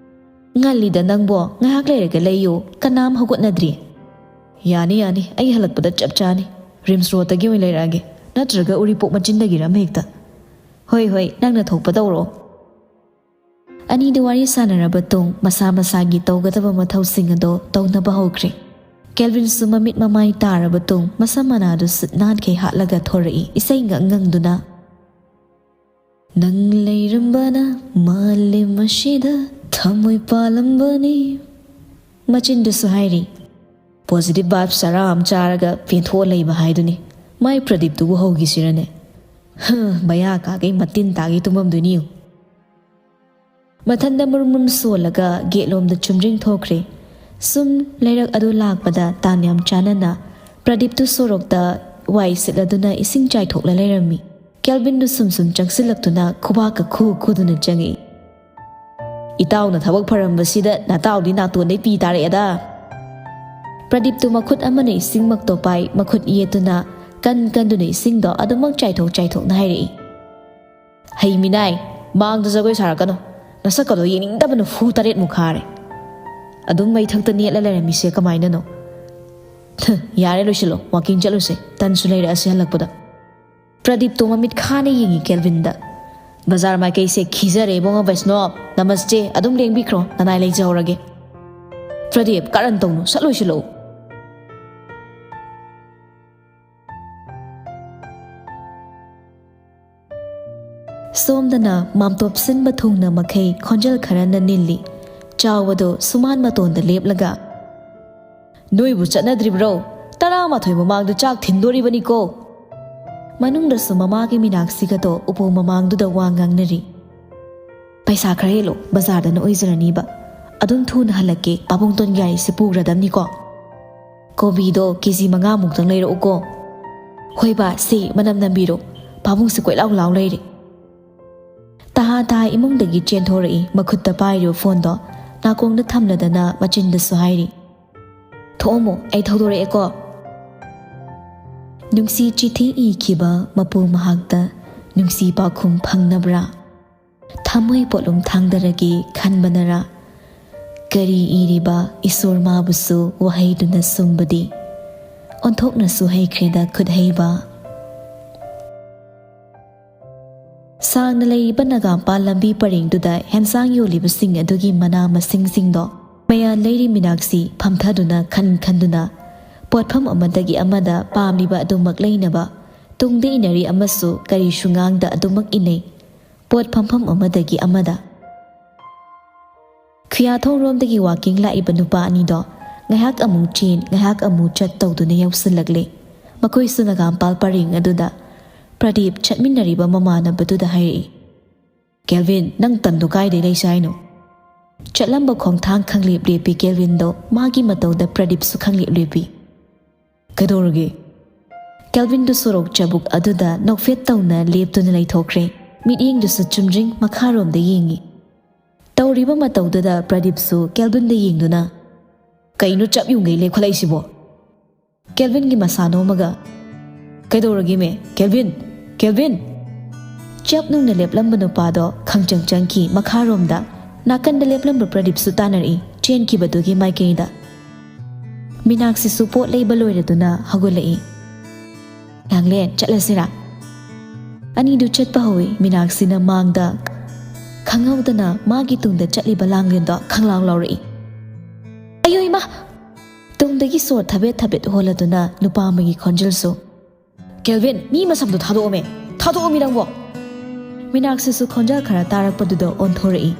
"ꯉꯜꯂꯤꯗ ꯅꯪꯕꯣ, ꯉꯥꯏꯍꯥꯛ ꯂꯩꯔꯒ ꯂꯩꯌꯣ, ꯀꯅꯥꯝ ꯍꯧꯒꯠꯅꯗ꯭ꯔꯤ꯫" "ꯌꯥꯅꯤ, ꯌꯥꯅꯤ, ꯑꯩ ꯍꯜꯂꯛꯄꯗ ꯆꯞ ꯆꯥꯅꯤ꯫ ꯔꯤꯝꯁ ꯔꯣꯗꯇꯒꯤ ꯑꯣꯏꯅ ꯂꯩꯔꯛꯑꯒꯦ, ꯅꯠꯇ꯭ꯔꯒ ꯎꯔꯤꯄꯣꯛ ꯃꯆꯤꯟꯗꯒꯤꯔ ꯑꯃ ꯍꯦꯛꯇ꯫" "ꯍꯣꯏ, ꯍꯣꯏ, ꯅꯪꯅ ꯊꯣꯛꯄ ꯇꯧꯔꯣ꯫" ꯑꯅꯤꯗꯨ ꯋꯥꯔꯤ ꯁꯥꯟꯅꯔꯕ ꯇꯨꯡ ꯃꯁꯥ ꯃꯁꯥꯒꯤ ꯇꯧꯒꯗꯕ ꯃꯊꯧꯁꯤꯡ ꯑꯗꯣ ꯇꯧꯅꯕ ꯍꯧꯈ꯭ꯔꯦ꯫ ꯀꯦꯜꯚꯤꯟꯁꯨ ꯃꯃꯤꯠ ꯃꯃꯥꯏ ꯇꯥꯔꯕ ꯇꯨꯡ ꯃꯁꯝ ꯃꯅꯥꯗꯨ ꯁꯤꯠ ꯅꯥꯟꯈꯩ ꯍꯥꯠꯂꯒ ꯊꯣꯔꯛꯏ, ꯏꯁꯩ ꯉꯪ ꯉꯪꯗꯨꯅ꯫ ꯅꯪ ꯂꯩꯔꯝꯕꯅ ꯃꯥꯂꯦꯝ ꯑꯁꯤꯗ ꯊꯃꯣꯏ ꯄꯥꯜꯂꯝꯕꯅꯤ꯫ ꯃꯆꯤꯟꯗꯁꯨ ꯍꯥꯏꯔꯤ꯫ Positive vibes ꯆꯔꯥ ꯑꯃ ꯆꯥꯔꯒ ꯄꯦꯟꯊꯣꯛꯑ ꯂꯩꯕ ꯍꯥꯏꯗꯨꯅꯤ꯫ ꯃꯥꯏ ꯄ꯭ꯔꯗꯤꯞꯇꯨꯕꯨ ꯍꯧꯈꯤꯁꯤꯔꯅꯦ? ꯍ, ꯕꯌꯥ ꯀꯥꯒꯩ ꯃꯇꯤꯟ ꯇꯥꯒꯩ ꯇꯨꯝꯃꯝꯗꯣꯏꯅꯤ ꯌꯦꯡꯉꯨ꯫ ꯃꯊꯟꯗ ꯃꯨꯔꯨꯝ ꯃꯨꯔꯨꯝ ꯁꯣꯜꯂꯒ ꯒꯦꯠꯂꯣꯝꯗ ꯆꯨꯝꯗ꯭ꯔꯤꯡ ꯊꯣꯛꯈ꯭ꯔꯦ꯫ ꯁꯨꯝ ꯂꯩꯔꯛ ꯑꯗꯨ ꯂꯥꯛꯄꯗ ꯇꯥꯟ ꯌꯥꯝ ꯆꯥꯅꯅ ꯄ꯭ꯔꯗꯤꯞꯇꯨ ꯁꯣꯔꯣꯛꯇ ꯋꯥꯏ ꯁꯤꯠꯂꯗꯨꯅ ꯏꯁꯤꯡ ꯆꯥꯏꯊꯣꯛꯂ ꯂꯩꯔꯝꯃꯤ꯫ ꯀꯦꯜꯚꯤꯟꯗꯨ ꯁꯨꯝ ꯁꯨꯝ ꯆꯪꯁꯤꯜꯂꯛꯇꯨꯅ ꯈꯨꯕꯥꯛꯀ ꯈꯨ ꯈꯨꯗꯨꯅ ꯆꯪꯉꯛꯏ꯫ "ꯏꯇꯥꯎꯅ ꯊꯕꯛ ꯐꯔꯝꯕꯁꯤꯗ ꯅꯇꯥꯎꯗꯤ ꯅꯥꯇꯣꯟꯗꯩ ꯄꯤ ꯇꯥꯔꯛꯑꯦꯗ!" ꯄ꯭ꯔꯗꯤꯞꯇꯨ ꯃꯈꯨꯠ ꯑꯃꯅ ꯏꯁꯤꯡꯃꯛꯇꯣ ꯄꯥꯏ, ꯃꯈꯨꯠ ꯌꯦꯠꯇꯨꯅ ꯀꯟ ꯀꯟꯗꯨꯅ ꯏꯁꯤꯡꯗꯣ ꯑꯗꯨꯃꯛ ꯆꯥꯏꯊꯣꯛ ꯆꯥꯏꯊꯣꯛꯅ ꯍꯥꯏꯔꯛꯏ꯫ "ꯍꯩ ꯃꯤꯅꯥꯏ, ꯃꯥꯡꯗ ꯖꯒꯣꯏ ꯁꯥꯔꯛꯀꯅꯨ꯫ ꯅꯁꯛꯀꯗꯣ ꯌꯦꯡꯅꯤꯡꯗꯕꯅ ꯐꯨ ꯇꯔꯦꯠꯃꯨꯛ ꯈꯥꯔꯦ꯫ ꯑꯗꯨꯝ ꯃꯩꯊꯛꯇ ꯅꯦꯠꯂ ꯂꯩꯔꯝꯃꯤꯁꯦ ꯀꯃꯥꯏꯅꯅꯣ? ꯊ, ꯌꯥꯔꯦ, ꯂꯣꯏꯁꯤꯜꯂꯣ, ꯋꯥꯀꯤꯡ ꯆꯠꯂꯨꯁꯦ, ꯇꯟꯁꯨ ꯂꯩꯔꯛꯑꯁꯦ ꯍꯜꯂꯛꯄꯗ꯫" ꯄ꯭ꯔꯗꯤꯞꯇꯣ ꯃꯃꯤꯠ ꯈꯥꯅ ꯌꯦꯡꯉꯤ ꯀꯦꯜꯚꯤꯟꯗ꯫ "ꯕꯖꯥꯔ ꯃꯥꯏꯀꯩꯁꯦ ꯈꯤꯖꯔꯦ ꯏꯕꯨꯡꯉꯣ ꯕꯩꯁꯅꯣꯞ꯫ ꯅꯃꯁꯇꯦ, ꯑꯗꯨꯝ ꯂꯦꯡꯕꯤꯈ꯭ꯔꯣ, ꯅꯅꯥꯏ ꯂꯩꯖꯍꯧꯔꯒꯦ꯫" "ꯄ꯭ꯔꯗꯤꯞ, ꯀꯥꯔꯟ ꯇꯧꯅꯨ, ꯁꯠ ꯂꯣꯏꯁꯤꯜꯂꯛꯎ꯫" ꯁꯣꯝꯗꯅ ꯃꯥꯝꯇꯣꯞ ꯁꯤꯟꯕ ꯊꯨꯡꯅ ꯃꯈꯩ ꯈꯣꯟꯖꯦꯜ ꯈꯔꯅ ꯅꯤꯜꯂꯤ꯫ ꯆꯥꯎꯕꯗꯣ ꯁꯨꯃꯥꯟ ꯃꯇꯣꯟꯗ ꯂꯦꯞꯂꯒ, "ꯅꯣꯏꯕꯨ ꯆꯠꯅꯗ꯭ꯔꯤꯕ꯭ꯔꯣ? ꯇꯔꯥꯃꯥꯊꯣꯏ ꯃꯃꯥꯡꯗ ꯆꯥꯛ ꯊꯤꯟꯗꯣꯔꯤꯕꯅꯤꯀꯣ!" ꯃꯅꯨꯡꯗꯁꯨ ꯃꯃꯥꯒꯤ ꯃꯤꯅꯥꯛꯁꯤꯒꯗꯣ ꯎꯄꯨ ꯃꯃꯥꯡꯗꯨꯗ ꯋꯥ ꯉꯥꯡꯅꯔꯤ꯫ "ꯄꯩꯁꯥ ꯈꯔ ꯍꯦꯜꯂꯣ, ꯕꯖꯥꯔꯗꯅ ꯑꯣꯏꯖꯔꯅꯤꯕ꯫ ꯑꯗꯨꯝ ꯊꯨꯅ ꯍꯜꯂꯛꯀꯦ, ꯄꯥꯕꯨꯡ ꯇꯣꯟ ꯒꯥꯔꯤꯁꯦ ꯄꯨꯈ꯭ꯔꯗꯕꯅꯤꯀꯣ꯫ ꯀꯣꯕꯤꯗꯣ ꯀꯦ ꯖꯤ ꯃꯉꯥꯃꯨꯛꯇꯪ ꯂꯩꯔꯛꯎꯀꯣ꯫" "ꯍꯣꯏ ꯕꯥ, ꯁꯦ, ꯃꯅꯝ ꯅꯝꯕꯤꯔꯣ, ꯄꯥꯕꯨꯡꯁꯦ ꯀꯣꯏꯂꯥꯎ ꯂꯥꯎ ꯂꯩꯔꯦ꯫" ꯇꯍꯥ ꯇꯍꯥ ꯏꯃꯨꯡꯗꯒꯤ ꯆꯦꯟꯊꯣꯔꯛꯏ, ꯃꯈꯨꯠꯇ ꯄꯥꯏꯔꯤꯕ ꯐꯣꯟꯗꯣ ꯅꯥꯀꯣꯡꯗ ꯊꯝꯂꯗꯅ ꯃꯆꯤꯟꯗꯁꯨ ꯍꯥꯏꯔꯤ, "ꯊꯣꯛꯑꯝꯃꯣ, ꯑꯩ ꯊꯧꯗꯣꯔꯛꯑꯦꯀꯣ꯫" ꯅꯨꯡꯁꯤ ꯆꯤꯊꯤ ꯏꯈꯤꯕ ꯃꯄꯨ ꯃꯍꯥꯛꯇ ꯅꯨꯡꯁꯤ ꯄꯥꯎꯈꯨꯝ ꯐꯪꯅꯕ꯭ꯔꯥ? ꯊꯃꯣꯏ ꯄꯣꯠꯂꯨꯝ ꯊꯥꯡꯗꯔꯒꯦ ꯈꯟꯕꯅꯔꯥ? ꯀꯔꯤ ꯏꯔꯤꯕ ꯏꯁꯣꯔ ꯃꯥꯕꯨꯁꯨ ꯋꯥꯍꯩꯗꯨꯅ ꯁꯨꯝꯕꯗꯤ ꯑꯣꯟꯊꯣꯛꯅꯁꯨ ꯍꯩꯈ꯭ꯔꯦꯗ ꯈꯨꯠꯍꯩꯕ꯫ ꯁꯥꯡꯅ ꯂꯩꯔꯤꯕ ꯅꯒꯥꯝꯄꯥꯜ ꯂꯝꯕꯤ ꯄꯔꯦꯡꯗꯨꯗ ꯍꯦꯟꯁꯥꯡ ꯌꯣꯜꯂꯤꯕꯁꯤꯡ ꯑꯗꯨꯒꯤ ꯃꯅꯥ ꯃꯁꯤꯡꯁꯤꯡꯗꯣ ꯃꯌꯥ ꯂꯩꯔꯤ ꯃꯤꯅꯥꯛꯁꯤ ꯐꯝꯊꯗꯨꯅ ꯈꯟ ꯈꯟꯗꯨꯅ ꯄꯣꯠꯐꯝ ꯑꯃꯗꯒꯤ ꯑꯃꯗ ꯄꯥꯝꯂꯤꯕ ꯑꯗꯨꯃꯛ ꯂꯩꯅꯕ ꯇꯨꯡꯗ ꯏꯟꯅꯔꯤ ꯑꯃꯁꯨ ꯀꯔꯤꯁꯨ ꯉꯥꯡꯗ ꯑꯗꯨꯃꯛ ꯏꯟꯅꯩ꯫ ꯄꯣꯠ ꯐꯝꯐꯝ ꯑꯃꯗꯒꯤ ꯑꯃꯗ꯫ ꯈꯨꯌꯥꯊꯣꯡꯔꯣꯝꯗꯒꯤ ꯋꯥꯀꯤꯡ ꯂꯥꯛꯏꯕ ꯅꯨꯄꯥ ꯑꯅꯤꯗꯣ ꯉꯥꯏꯍꯥꯛ ꯑꯃꯨꯛ ꯆꯦꯟ, ꯉꯥꯏꯍꯥꯛ ꯑꯃꯨꯛ ꯆꯠ ꯇꯧꯗꯨꯅ ꯌꯧꯁꯤꯜꯂꯛꯂꯦ꯫ ꯃꯈꯣꯏꯁꯨ ꯅꯒꯥꯝꯄꯥꯜ ꯄꯔꯦꯡ ꯑꯗꯨꯗ꯫ ꯄ꯭ꯔꯗꯤꯞ ꯆꯠꯃꯤꯟꯅꯔꯤꯕ ꯃꯃꯥꯟꯅꯕꯗꯨꯗ ꯍꯥꯏꯔꯛꯏ, "ꯀꯦꯜꯚꯤꯟ, ꯅꯪ ꯇꯟꯗꯣ ꯀꯥꯏꯗꯩ ꯂꯩꯁꯦ ꯍꯥꯏꯅꯣ?" ꯆꯠꯂꯝꯕ ꯈꯣꯡꯊꯥꯡ ꯈꯪꯂꯦꯞ ꯂꯦꯞꯄꯤ ꯀꯦꯜꯚꯤꯟꯗꯣ ꯃꯥꯒꯤ ꯃꯇꯧꯗ ꯄ꯭ꯔꯗꯤꯞꯁꯨ ꯈꯪꯂꯦꯞ ꯂꯦꯞꯄꯤ꯫ "ꯀꯩꯗꯧꯔꯒꯦ?" ꯀꯦꯜꯚꯤꯟꯗꯨ ꯁꯣꯔꯣꯛ ꯆꯕꯨꯛ ꯑꯗꯨꯗ ꯅꯣꯛꯐꯦꯠ ꯇꯧꯅ ꯂꯦꯞꯇꯨꯅ ꯂꯩꯊꯣꯛꯈ꯭ꯔꯦ꯫ ꯃꯤꯠꯌꯦꯡꯗꯨꯁꯨ ꯆꯨꯝꯗ꯭ꯔꯤꯡ ꯃꯈꯥꯔꯣꯝꯗ ꯌꯦꯡꯉꯤ꯫ ꯇꯧꯔꯤꯕ ꯃꯇꯧꯗꯨꯗ ꯄ꯭ꯔꯗꯤꯞꯁꯨ ꯀꯦꯜꯚꯤꯟꯗ ꯌꯦꯡꯗꯨꯅ, "ꯀꯩꯅꯣ ꯆꯞ ꯌꯨꯡꯒꯩ ꯂꯦꯞꯈꯠꯂꯛꯏꯁꯤꯕꯣ?" ꯀꯦꯜꯚꯤꯟꯒꯤ ꯃꯁꯥ ꯅꯣꯝꯃꯒ, "ꯀꯩꯗꯧꯔꯒꯦꯃꯦ? ꯀꯦꯜꯚꯤꯟ! ꯀꯦꯜꯚꯤꯟ!" ꯆꯞ ꯅꯨꯡꯅ ꯂꯦꯞꯂꯝꯕ ꯅꯨꯄꯥꯗꯣ ꯈꯪꯆꯪ ꯆꯪꯈꯤ ꯃꯈꯥꯔꯣꯝꯗ꯫ ꯅꯥꯀꯟꯗ ꯂꯦꯞꯂꯝꯕ ꯄ꯭ꯔꯗꯤꯞꯁꯨ ꯇꯥꯅꯔꯛꯏ꯫ ꯆꯦꯟꯈꯤꯕꯗꯨꯒꯤ ꯃꯥꯏꯀꯩꯗ꯫ ꯃꯤꯅꯥꯛꯁꯤꯁꯨ ꯄꯣꯠ ꯂꯩꯕ ꯂꯣꯏꯔꯗꯨꯅ ꯍꯧꯒꯠꯂꯛꯏ꯫ "ꯂꯥꯡꯂꯦꯟ, ꯆꯠꯂꯁꯤꯔꯥ?" ꯑꯅꯤꯗꯨ ꯆꯠꯄ ꯍꯧꯏ꯫ ꯃꯤꯅꯥꯛꯁꯤꯅ ꯃꯥꯡꯗ, ꯈꯪꯍꯧꯗꯅ ꯃꯥꯒꯤ ꯇꯨꯡꯗ ꯆꯠꯂꯤꯕ ꯂꯥꯡꯂꯦꯟꯗꯣ ꯈꯪꯂꯥꯎ ꯂꯥꯎꯔꯛꯏ꯫ "ꯑꯌꯣ ꯏꯃꯥ!" ꯇꯨꯡꯗꯒꯤ ꯁꯣꯔ ꯊꯕꯦꯠ ꯊꯕꯦꯠ ꯍꯣꯜꯂꯗꯨꯅ ꯅꯨꯄꯥ ꯑꯃꯒꯤ ꯈꯣꯟꯖꯦꯜꯁꯨ, "ꯀꯦꯜꯚꯤꯟ, ꯃꯤ ꯃꯁꯝꯗꯣ ꯊꯥꯗꯣꯛꯑꯣꯃꯦ! ꯊꯥꯗꯣꯛꯑꯣꯃꯤ ꯅꯪꯕꯣ!" ꯃꯤꯅꯥꯛꯁꯤꯁꯨ ꯈꯣꯟꯖꯦꯜ ꯈꯔ ꯇꯥꯔꯛꯄꯗꯨꯗ ꯑꯣꯟꯊꯣꯔꯛꯏ꯫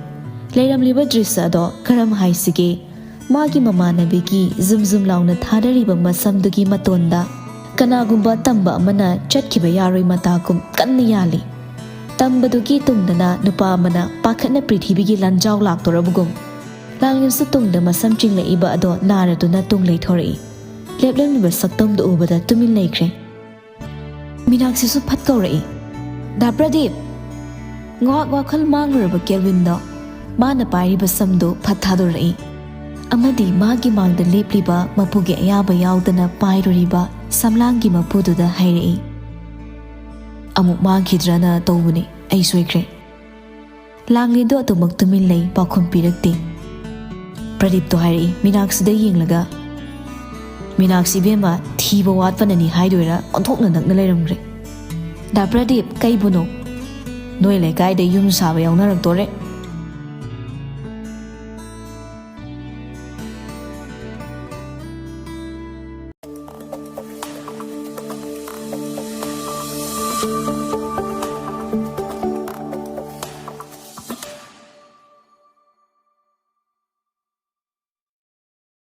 ꯂꯩꯔꯝꯂꯤꯕ ꯗ꯭ꯔꯤꯁ꯭ꯌ ꯑꯗꯣ ꯀꯔꯝ ꯍꯥꯏꯁꯤꯒꯦ? ꯃꯥꯒꯤ ꯃꯃꯥꯟꯅꯕꯤꯒꯤ ꯖꯨꯝ ꯖꯨꯝ ꯂꯥꯎꯅ ꯊꯥꯗꯔꯤꯕ ꯃꯁꯝꯗꯨꯒꯤ ꯃꯇꯣꯟꯗ ꯀꯅꯥꯒꯨꯝꯕ ꯇꯝꯕ ꯑꯃꯅ ꯆꯠꯈꯤꯕ ꯌꯥꯔꯣꯏ ꯃꯇꯥꯒꯨꯝ ꯀꯟꯅ ꯌꯥꯜꯂꯤ꯫ ꯇꯝꯕꯗꯨꯒꯤ ꯇꯨꯡꯗꯅ ꯅꯨꯄꯥ ꯑꯃꯅ ꯄꯥꯈꯠꯅ ꯄ꯭ꯔꯤꯊꯤꯕꯤꯒꯤ ꯂꯥꯟꯖꯥꯎ ꯂꯥꯛꯇꯣꯔꯕꯒꯨꯝ꯫ ꯂꯥꯡꯂꯦꯟꯁꯨ ꯇꯨꯡꯗ ꯃꯁꯝ ꯆꯤꯡꯂꯛꯏꯕ ꯑꯗꯣ ꯅꯥꯔꯗꯨꯅ ꯇꯨꯡ ꯂꯩꯊꯣꯔꯛꯏ꯫ ꯂꯦꯞꯂꯝꯂꯤꯕ ꯁꯛꯇꯝꯗꯨ ꯎꯕꯗ ꯇꯨꯃꯤꯟ ꯂꯩꯈ꯭ꯔꯦ꯫ ꯃꯤꯅꯥꯛꯁꯤꯁꯨ ꯐꯠ ꯀꯧꯔꯛꯏ, "ꯗꯥ ꯄ꯭ꯔꯗꯤꯞ!" ꯉꯥꯏꯍꯥꯛ ꯋꯥꯈꯜ ꯃꯥꯡꯂꯨꯔꯕ ꯀꯦꯜꯚꯤꯟꯗꯣ ꯃꯥꯅ ꯄꯥꯏꯔꯤꯕ ꯁꯝꯗꯨ ꯐꯠ ꯊꯥꯗꯣꯔꯛꯏ꯫ ꯑꯃꯗꯤ ꯃꯥꯒꯤ ꯃꯥꯡꯗ ꯂꯦꯞꯂꯤꯕ ꯃꯄꯨꯒꯤ ꯑꯌꯥꯕ ꯌꯥꯎꯗꯅ ꯄꯥꯏꯔꯨꯔꯤꯕ ꯁꯝꯂꯥꯡꯒꯤ ꯃꯄꯨꯗꯨꯗ ꯍꯥꯏꯔꯛꯏ, "ꯑꯃꯨꯛ ꯃꯥꯡꯈꯤꯗ꯭ꯔꯅ ꯇꯧꯕꯅꯤ, ꯑꯩ ꯁꯣꯏꯈ꯭ꯔꯦ"꯫ ꯂꯥꯡꯂꯦꯟꯗꯣ ꯑꯗꯨꯃꯛ ꯇꯨꯃꯤꯟ ꯂꯩ, ꯄꯥꯎꯈꯨꯝ ꯄꯤꯔꯛꯇꯦ꯫ ꯄ꯭ꯔꯗꯤꯞꯇꯣ ꯍꯥꯏꯔꯛꯏ ꯃꯤꯅꯥꯛꯁꯤꯗ ꯌꯦꯡꯂꯒ, "ꯃꯤꯅꯥꯛꯁꯤ ꯏꯕꯦꯝꯃ, ꯊꯤꯕ ꯋꯥꯠꯄꯅꯅꯤ" ꯍꯥꯏꯗꯣꯏꯔꯥ, ꯑꯣꯟꯊꯣꯛꯅ ꯅꯛꯅ ꯂꯩꯔꯝꯈ꯭ꯔꯦ꯫ "ꯗꯥ ꯄ꯭ꯔꯗꯤꯞ, ꯀꯩꯕꯨꯅꯣ? ꯅꯣꯏ ꯂꯩꯀꯥꯏꯗ ꯌꯨꯝ ꯁꯥꯕ ꯌꯥꯎꯅꯔꯛꯇꯣꯔꯦ"꯫